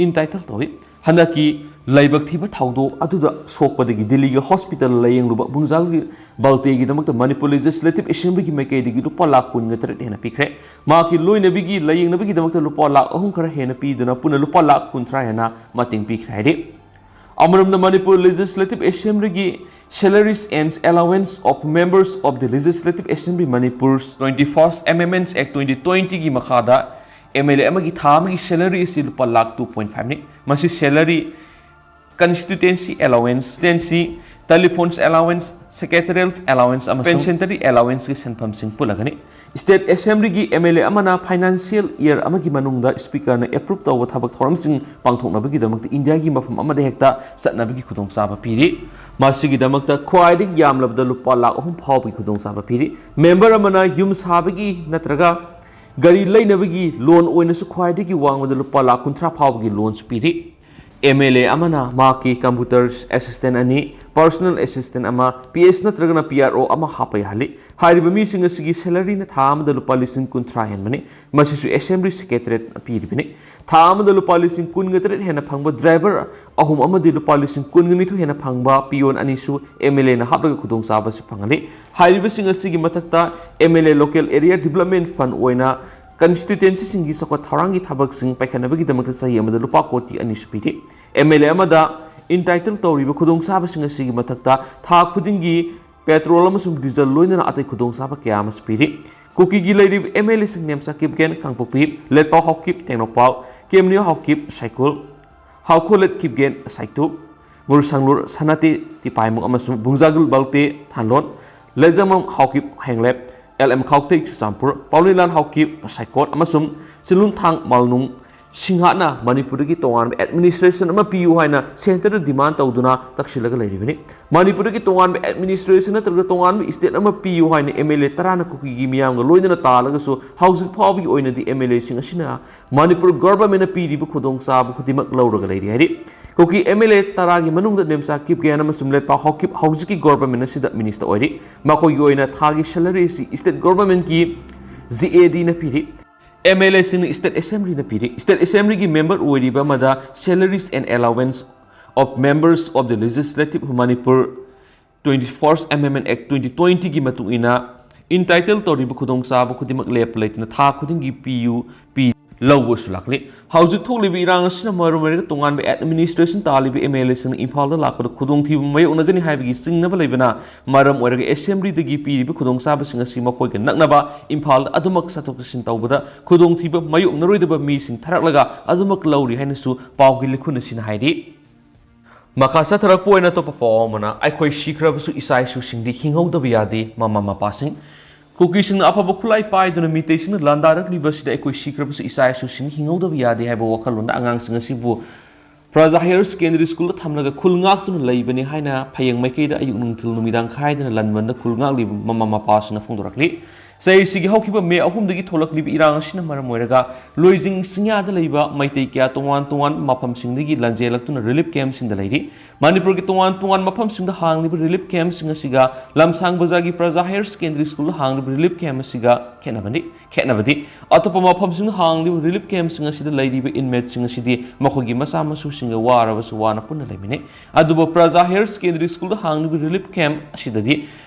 ꯏꯟꯇꯥꯏꯇꯜ ꯇꯧꯏ꯫ ꯍꯟꯗꯛꯀꯤ ꯂꯥꯏꯕꯛ ꯊꯤꯕ ꯊꯧꯗꯣꯛ ꯑꯗꯨꯗ ꯁꯣꯛꯄꯗꯒꯤ ꯗꯤꯜꯂꯤꯒꯤ ꯍꯣꯁꯄꯤꯇꯥꯜ ꯂꯥꯌꯦꯡꯂꯨꯕ ꯕꯨꯡꯖꯥꯒꯤꯜ ꯕꯜꯇꯦꯒꯤꯗꯃꯛꯇ ꯃꯅꯤꯄꯨꯔ ꯂꯦꯖꯤꯁꯂꯦꯇꯤꯚ ꯑꯦꯁꯦꯝꯕ꯭ꯂꯤꯒꯤ ꯃꯥꯏꯀꯩꯗꯒꯤ ꯂꯨꯄꯥ ꯂꯥꯈ ꯀꯨꯟꯒ ꯇꯔꯦꯠ ꯍꯦꯟꯅ ꯄꯤꯈ꯭ꯔꯦ꯫ ꯃꯍꯥꯛꯀꯤ ꯂꯣꯏꯅꯕꯤꯒꯤ ꯂꯥꯌꯦꯡꯅꯕꯒꯤꯗꯃꯛꯇ ꯂꯨꯄꯥ ꯂꯥꯈ ꯑꯍꯨꯝ ꯈꯔ ꯍꯦꯟꯅ ꯄꯤꯗꯨꯅ ꯄꯨꯟꯅ ꯂꯨꯄꯥ ꯂꯥꯈ ꯀꯨꯟꯊ꯭ꯔꯥ ꯍꯦꯟꯅ ꯃꯇꯦꯡ ꯄꯤꯈ꯭ꯔꯦ ꯍꯥꯏꯔꯤ꯫ ꯑꯃꯔꯣꯝꯗ ꯃꯅꯤꯄꯨꯔ ꯂꯦꯖꯤꯁꯂꯦꯇꯤꯚ ꯑꯦꯁꯦꯝꯕ꯭ꯂꯤꯒꯤ Salaries and Allowance of Members of the Legislative Assembly Manipur twenty-first Amendments Act twenty twenty ꯒꯤ ꯃꯈꯥꯗ ꯑꯦꯝ ꯑꯦꯜ ꯑꯦ ꯑꯃꯒꯤ ꯊꯥ ꯑꯃꯒꯤ ꯁꯦꯂꯔꯤ ꯑꯁꯤ ꯂꯨꯄꯥ ꯂꯥꯈ two point five ꯅꯤ꯫ ꯃꯁꯤ ꯁꯦꯂꯔꯤ, ꯀꯟꯁꯇꯤꯇ꯭ꯌꯨꯇꯦꯟꯁꯤ ꯑꯦꯂꯥꯋꯦꯟꯁ, ꯀꯟꯁꯇꯤꯇ꯭ꯌꯨꯇꯦꯟꯁꯤ ꯇꯦꯂꯤꯐꯣꯟꯁ ꯑꯦꯂꯥꯋꯦꯟꯁ, ꯁꯦꯀ꯭ꯔꯦꯇꯔꯤꯌꯦꯜꯁ ꯑꯦꯂꯥꯋꯦꯟꯁ ꯑꯃꯁꯨꯡ ꯄꯦꯟꯁꯦꯟꯇꯔꯤ ꯑꯦꯂꯥꯋꯦꯟꯁꯀꯤ ꯁꯦꯟꯐꯝꯁꯤꯡ ꯄꯨꯜꯂꯒꯅꯤ꯫ ꯁ꯭ꯇꯦꯠ ꯑꯦꯁꯦꯝꯕ꯭ꯂꯤꯒꯤ ꯑꯦꯝ ꯑꯦꯜ ꯑꯦ ꯑꯃꯅ ꯐꯥꯏꯅꯥꯟꯁꯤꯌꯦꯜ ꯏꯌꯔ ꯑꯃꯒꯤ ꯃꯅꯨꯡꯗ ꯁ꯭ꯄꯤꯀꯔꯅ ꯑꯦꯄ꯭ꯔꯨꯞ ꯇꯧꯕ ꯊꯕꯛ ꯊꯧꯔꯝꯁꯤꯡ ꯄꯥꯡꯊꯣꯛꯅꯕꯒꯤꯗꯃꯛꯇ ꯏꯟꯗꯤꯌꯥꯒꯤ ꯃꯐꯝ ꯑꯃꯗ ꯍꯦꯛꯇ ꯆꯠꯅꯕꯒꯤ ꯈꯨꯗꯣꯡꯆꯥꯕ ꯄꯤꯔꯤ꯫ ꯃꯁꯤꯒꯤꯗꯃꯛꯇ ꯈ꯭ꯋꯥꯏꯗꯒꯤ ꯌꯥꯝꯂꯕꯗ ꯂꯨꯄꯥ ꯂꯥꯈ ꯑꯍꯨꯝ ꯐꯥꯎꯕꯒꯤ ꯈꯨꯗꯣꯡꯆꯥꯕ ꯄꯤꯔꯤ꯫ ꯃꯦꯝꯕꯔ ꯑꯃꯅ ꯌꯨꯝ ꯁꯥꯕꯒꯤ ꯅꯠꯇ꯭ꯔꯒ ꯒꯥꯔꯤ ꯂꯩꯅꯕꯒꯤ ꯂꯣꯟ ꯑꯣꯏꯅꯁꯨ ꯈ꯭ꯋꯥꯏꯗꯒꯤ ꯋꯥꯡꯕꯗ ꯂꯨꯄꯥ ꯂꯥꯈ ꯀꯨꯟꯊ꯭ꯔꯥ ꯐꯥꯎꯕꯒꯤ ꯂꯣꯟꯁꯨ ꯄꯤꯔꯤ꯫ ꯑꯦꯝ ꯑꯦꯜ ꯑꯦ ꯑꯃꯅ ꯃꯍꯥꯛꯀꯤ ꯀꯝꯄ꯭ꯌꯨꯇꯔ ꯑꯦꯁꯤꯁꯇꯦꯟ ꯑꯅꯤ, ꯄꯔꯁꯣꯅꯦꯜ ꯑꯦꯁꯤꯁꯇꯦꯟ ꯑꯃ, ꯄꯤ ꯑꯦꯁ ꯅꯠꯇ꯭ꯔꯒꯅ ꯄꯤ ꯑꯥꯔ ꯑꯣ ꯑꯃ ꯍꯥꯞꯄ ꯌꯥꯍꯜꯂꯤ꯫ ꯍꯥꯏꯔꯤꯕ ꯃꯤꯁꯤꯡ ꯑꯁꯤꯒꯤ ꯁꯦꯂꯔꯤꯅ ꯊꯥ ꯑꯃꯗ ꯂꯨꯄꯥ ꯂꯤꯁꯤꯡ ꯀꯨꯟꯊ꯭ꯔꯥ ꯍꯦꯟꯕꯅꯤ꯫ ꯃꯁꯤꯁꯨ ꯑꯦꯁꯦꯝꯕ꯭ꯂꯤ ꯁꯦꯀ꯭ꯔꯦꯇꯔꯤꯌꯦꯠꯅ ꯄꯤꯔꯤꯕꯅꯤ꯫ ꯊꯥ ꯑꯃꯗ ꯂꯨꯄꯥ ꯂꯤꯁꯤꯡ ꯀꯨꯟꯒ ꯇꯔꯦꯠ ꯍꯦꯟꯅ ꯐꯪꯕ ꯗ꯭ꯔꯥꯏꯚꯔ ꯑꯍꯨꯝ ꯑꯃꯗꯤ ꯂꯨꯄꯥ ꯂꯤꯁꯤꯡ ꯀꯨꯟꯒ ꯅꯤꯊꯣꯏ ꯍꯦꯟꯅ ꯐꯪꯕ ꯄꯤꯌꯣꯟ ꯑꯅꯤꯁꯨ ꯑꯦꯝ ꯑꯦꯜ ꯑꯦꯅ ꯍꯥꯞꯂꯒ ꯈꯨꯗꯣꯡꯆꯥꯕ ꯑꯁꯤ ꯐꯪꯍꯜꯂꯤ꯫ ꯍꯥꯏꯔꯤꯕꯁꯤꯡ ꯑꯁꯤꯒꯤ ꯃꯊꯛꯇ M L A local area development fund ꯑꯣꯏꯅ ꯀꯟꯁꯇꯤꯇ꯭ꯌꯨꯇꯦꯟꯁꯤꯁꯤꯡꯒꯤ ꯆꯥꯎꯈꯠ ꯊꯧꯔꯥꯡꯒꯤ ꯊꯕꯛꯁꯤꯡ ꯄꯥꯏꯈꯠꯅꯕꯒꯤꯗꯃꯛꯇ ꯆꯍꯤ ꯑꯃꯗ ꯂꯨꯄꯥ ꯀꯣꯇꯤ ꯑꯅꯤꯁꯨ ꯄꯤꯔꯤ꯫ ꯑꯦꯝ ꯑꯦꯜ ꯑꯦ ꯑꯃꯗ ꯏꯟꯇꯥꯏꯇꯜ ꯇꯧꯔꯤꯕ ꯈꯨꯗꯣꯡꯆꯥꯕꯁꯤꯡ ꯑꯁꯤꯒꯤ ꯃꯊꯛꯇ ꯊꯥ ꯈꯨꯗꯤꯡꯒꯤ ꯄꯦꯇ꯭ꯔꯣꯜ ꯑꯃꯁꯨꯡ ꯗꯤꯖꯜ ꯂꯣꯏꯅꯅ ꯑꯇꯩ ꯈꯨꯗꯣꯡꯆꯥꯕ ꯀꯌꯥ ꯑꯃꯁꯨ ꯄꯤꯔꯤ꯫ ꯀꯨꯀꯤꯒꯤ ꯂꯩꯔꯤꯕ ꯑꯦꯝ ꯑꯦꯜ ꯑꯦꯁꯤꯡ ꯅꯦꯝꯆꯥ ꯀꯤꯞꯒꯦꯟ ꯀꯥꯡꯄꯣꯛꯄꯤ, ꯂꯦꯠꯄꯥꯎ ꯍꯥꯎꯀꯤꯞ ꯇꯦꯡꯅꯧꯄꯜ, ꯀꯦꯝꯅꯤꯌꯣ ꯍꯥꯎꯀꯤꯞ ꯁꯥꯏꯀꯨꯜ, ꯍꯥꯎꯈꯣꯂꯦꯠ ꯀꯤꯞꯒꯦꯟ ꯁꯥꯏꯇꯨ, ꯃꯨꯔꯁꯪꯂꯨꯔ ꯁꯅꯥꯇꯤ ꯇꯤꯄꯥꯏꯃꯨꯡ ꯑꯃꯁꯨꯡ ꯕꯨꯡꯖꯥꯒꯤꯜ ꯕꯜꯇꯦ ꯊꯥꯟꯂꯣꯟ, ꯂꯩꯖꯃꯝ ꯍꯥꯎꯀꯤꯞ ꯍꯦꯡꯂꯦꯞ, ꯑꯦꯜ ꯑꯦꯝ ꯈꯥꯎꯇꯩ ꯆꯨꯔꯆꯥꯟꯄꯨꯔ, ꯄꯥꯎꯂꯤꯂꯥꯟ ꯍꯥꯎꯀꯤꯞ ꯁꯥꯏꯀꯣꯠ ꯑꯃꯁꯨꯡ ꯆꯤꯂꯨꯟꯊꯥꯡ ꯃꯥꯜꯅꯨꯡ ꯁꯤꯡꯍꯠꯅ ꯃꯅꯤꯄꯨꯔꯗꯒꯤ ꯇꯣꯉꯥꯟꯕ ꯑꯦꯗꯃꯤꯅꯤꯁꯇ꯭ꯔꯦꯁꯟ ꯑꯃ ꯄꯤꯌꯨ ꯍꯥꯏꯅ ꯁꯦꯟꯇꯔꯗ ꯗꯤꯃꯥꯟ ꯇꯧꯗꯨꯅ ꯇꯛꯁꯤꯜꯂꯒ ꯂꯩꯔꯤꯕꯅꯤ꯫ ꯃꯅꯤꯄꯨꯔꯗꯒꯤ ꯇꯣꯉꯥꯟꯕ ꯑꯦꯗꯃꯤꯅꯤꯁꯇ꯭ꯔꯦꯁꯟ ꯅꯠꯇ꯭ꯔꯒ ꯇꯣꯉꯥꯟꯕ ꯁ꯭ꯇꯦꯠ ꯑꯃ ꯄꯤꯌꯨ ꯍꯥꯏꯅ ꯑꯦꯝ ꯑꯦꯜ ꯑꯦ ꯇꯔꯥꯅ ꯀꯨꯀꯤꯒꯤ ꯃꯤꯌꯥꯝꯒ ꯂꯣꯏꯅꯅ ꯇꯥꯜꯂꯒꯁꯨ ꯍꯧꯖꯤꯛ ꯐꯥꯎꯕꯒꯤ ꯑꯣꯏꯅꯗꯤ ꯑꯦꯝ ꯑꯦꯜ ꯑꯦꯁꯤꯡ ꯑꯁꯤꯅ ꯃꯅꯤꯄꯨꯔ ꯒꯣꯚꯔꯟꯃꯦꯟꯠꯅ ꯄꯤꯔꯤꯕ ꯈꯨꯗꯣꯡꯆꯥꯕ ꯈꯨꯗꯤꯡꯃꯛ ꯂꯧꯔꯒ ꯂꯩꯔꯤ ꯍꯥꯏꯔꯤ꯫ ꯀꯨꯀꯤ ꯑꯦꯝ ꯑꯦꯜ ꯑꯦ ꯇꯔꯥꯒꯤ ꯃꯅꯨꯡꯗ ꯅꯦꯝꯆꯥ ꯀꯤꯞꯒꯦꯟ ꯑꯃꯁꯨꯡ ꯂꯦꯠꯄꯥꯎ ꯍꯥꯎꯀꯤꯞ ꯍꯧꯖꯤꯛꯀꯤ ꯒꯣꯚꯔꯟꯃꯦꯟꯠ ꯑꯁꯤꯗ ꯃꯤꯅꯤꯁꯇꯔ ꯑꯣꯏꯔꯤ꯫ ꯃꯈꯣꯏꯒꯤ ꯑꯣꯏꯅ ꯊꯥꯒꯤ ꯁꯦꯂꯔꯤ ꯑꯁꯤ ꯁ꯭ꯇꯦꯠ ꯒꯣꯚꯔꯟꯃꯦꯟꯠꯀꯤ ꯖꯤ ꯑꯦ ꯗꯤꯅ ꯄꯤꯔꯤ꯫ ꯑꯦꯝ ꯑꯦꯜ ꯑꯦꯁꯤꯡꯅ ꯁ꯭ꯇꯦꯠ ꯑꯦꯁꯦꯝꯕ꯭ꯂꯤꯅ ꯄꯤꯔꯤ꯫ ꯁ꯭ꯇꯦꯠ ꯑꯦꯁꯦꯝꯕ꯭ꯂꯤꯒꯤ ꯃꯦꯝꯕꯔ ꯑꯣꯏꯔꯤꯕ ꯑꯃꯗ salaries and allowance of Members of the Legislative Manipur twenty-first Amendment Act twenty twenty ꯒꯤ ꯃꯇꯨꯡ ꯏꯟꯅ entitle ꯇꯧꯔꯤꯕ ꯈꯨꯗꯣꯡꯆꯥꯕ ꯈꯨꯗꯤꯡꯃꯛ ꯂꯦꯞꯄ ꯂꯩꯇꯅ ꯊꯥ ꯈꯨꯗꯤꯡꯒꯤ ꯄꯤꯌꯨ ꯄꯤ ꯂꯧꯕꯁꯨ ꯂꯥꯛꯂꯤ꯫ ꯍꯧꯖꯤꯛ ꯊꯣꯛꯂꯤꯕ ꯏꯔꯥꯡ ꯑꯁꯤꯅ ꯃꯔꯝ ꯑꯣꯏꯔꯒ ꯇꯣꯉꯥꯟꯕ administration ꯇꯥꯜꯂꯤꯕ MLA ꯁꯤꯡꯅ ꯏꯝꯐꯥꯜꯗ ꯂꯥꯛꯄꯗ ꯈꯨꯗꯣꯡꯊꯤꯕ ꯃꯥꯌꯣꯛꯅꯒꯅꯤ ꯍꯥꯏꯕꯒꯤ ꯆꯤꯡꯅꯕ ꯂꯩꯕꯅ ꯃꯔꯝ ꯑꯣꯏꯔꯒ assembly ꯗꯒꯤ ꯄꯤꯔꯤꯕ ꯈꯨꯗꯣꯡꯆꯥꯕꯁꯤꯡ ꯑꯁꯤ ꯃꯈꯣꯏꯒ ꯅꯛꯅꯕ ꯏꯝꯐꯥꯜꯗ ꯑꯗꯨꯃꯛ ꯆꯠꯊꯣꯛ ꯆꯠꯁꯤꯟ ꯇꯧꯕꯗ ꯈꯨꯗꯣꯡꯊꯤꯕ ꯃꯥꯌꯣꯛꯅꯔꯣꯏꯗꯕ ꯃꯤꯁꯤꯡ ꯊꯥꯔꯛꯂꯒ ꯑꯗꯨꯃꯛ ꯂꯧꯔꯤ ꯍꯥꯏꯅꯁꯨ ꯄꯥꯎꯒꯤ ꯂꯤꯈꯨꯟ ꯑꯁꯤꯅ ꯍꯥꯏꯔꯤ꯫ ꯃꯈꯥ ꯆꯠꯊꯔꯛꯄ ꯑꯣꯏꯅ ꯑꯇꯣꯞꯄ ꯄꯥꯎ ꯑꯃꯅ, ꯑꯩꯈꯣꯏ ꯁꯤꯈ꯭ꯔꯕꯁꯨ ꯏꯆꯥ ꯏꯁꯨꯁꯤꯡꯗꯤ ꯍꯤꯡꯍꯧꯗꯕ ꯌꯥꯗꯦ, ꯃꯃꯥ ꯃꯄꯥꯁꯤꯡ꯫ ꯀꯨꯀꯤꯁꯤꯡꯅ ꯑꯐꯕ ꯈꯨꯠꯂꯥꯏ ꯄꯥꯏꯗꯨꯅ ꯃꯤꯇꯩꯁꯤꯡꯅ ꯂꯥꯟꯗꯥꯔꯛꯂꯤꯕ ꯑꯁꯤꯗ ꯑꯩꯈꯣꯏ ꯁꯤꯈ꯭ꯔꯕꯁꯨ ꯏꯆꯥ ꯏꯁꯨꯁꯤꯡ ꯍꯤꯡꯍꯧꯗꯕ ꯌꯥꯗꯦ ꯍꯥꯏꯕ ꯋꯥꯈꯜꯂꯣꯟꯗ ꯑꯉꯥꯡꯁꯤꯡ ꯑꯁꯤꯕꯨ ꯄ꯭ꯔꯖꯥ ꯍꯥꯌꯔ ꯁꯦꯀꯦꯟꯗꯔꯤ ꯁ꯭ꯀꯨꯜꯗ ꯊꯝꯂꯒ ꯈꯨꯜ ꯉꯥꯛꯇꯨꯅ ꯂꯩꯕꯅꯤ ꯍꯥꯏꯅ ꯐꯌꯦꯡ ꯃꯥꯏꯀꯩꯗ ꯑꯌꯨꯛ ꯅꯨꯡꯊꯤꯜ ꯅꯨꯃꯤꯗꯥꯡ ꯈꯥꯏꯗꯅ ꯂꯥꯟꯕꯟꯗ ꯈꯨꯜ ꯉꯥꯛꯂꯤꯕ ꯃꯃꯥ ꯃꯄꯥꯁꯤꯡꯅ ꯐꯣꯡꯗꯣꯔꯛꯂꯤ꯫ ꯆꯍꯤꯁꯤꯒꯤ ꯍꯧꯈꯤꯕ ꯃꯦ ꯑꯍꯨꯝꯗꯒꯤ ꯊꯣꯛꯂꯛꯂꯤꯕ ꯏꯔꯥꯡ ꯑꯁꯤꯅ ꯃꯔꯝ ꯑꯣꯏꯔꯒ ꯂꯣꯏꯖꯤꯡ ꯁꯤꯡꯌꯥꯗ ꯂꯩꯕ ꯃꯩꯇꯩ ꯀꯌꯥ ꯇꯣꯉꯥꯟ ꯇꯣꯉꯥꯟꯕ ꯃꯐꯝꯁꯤꯡꯗꯒꯤ ꯂꯥꯟꯖꯦꯜꯂꯛꯇꯨꯅ ꯔꯤꯂꯤꯐ ꯀꯦꯝꯞꯁꯤꯡꯗ ꯂꯩꯔꯤ꯫ ꯃꯅꯤꯄꯨꯔꯒꯤ ꯇꯣꯉꯥꯟ ꯇꯣꯉꯥꯟꯕ ꯃꯐꯝꯁꯤꯡꯗ ꯍꯥꯡꯂꯤꯕ ꯔꯤꯂꯤꯐ ꯀꯦꯝꯞꯁꯤꯡ ꯑꯁꯤꯒ ꯂꯝꯁꯥꯡ ꯕꯖꯥꯔꯒꯤ ꯄ꯭ꯔꯖꯥ ꯍꯥꯌꯔ ꯁꯦꯀꯦꯟꯗꯔꯤ ꯁ꯭ꯀꯨꯜꯗ ꯍꯥꯡꯂꯤꯕ ꯔꯤꯂꯤꯐ ꯀꯦꯝꯞ ꯑꯁꯤꯒ ꯈꯦꯠꯅꯕꯅꯤ꯫ ꯈꯦꯠꯅꯕꯗꯤ ꯑꯇꯣꯞꯄ ꯃꯐꯝꯁꯤꯡꯗ ꯍꯥꯡꯂꯤꯕ ꯔꯤꯂꯤꯐ ꯀꯦꯝꯞꯁꯤꯡ ꯑꯁꯤꯗ ꯂꯩꯔꯤꯕ ꯏꯟꯃꯦꯠꯁꯤꯡ ꯑꯁꯤꯗꯤ ꯃꯈꯣꯏꯒꯤ ꯃꯆꯥ ꯃꯁꯨꯁꯤꯡꯒ ꯋꯥꯔꯕꯁꯨ ꯋꯥꯅ ꯄꯨꯟꯅ ꯂꯩꯃꯤꯟꯅꯩ꯫ ꯑꯗꯨꯕꯨ ꯄ꯭ꯔꯖꯥ ꯍꯥꯌꯔ ꯁꯦꯀꯦꯟꯗꯔꯤ ꯁ꯭ꯀꯨꯜꯗ ꯍꯥꯡꯂꯤꯕ ꯔꯤꯂꯤꯐ ꯀꯦꯝꯞ ꯑꯁꯤꯗꯗꯤ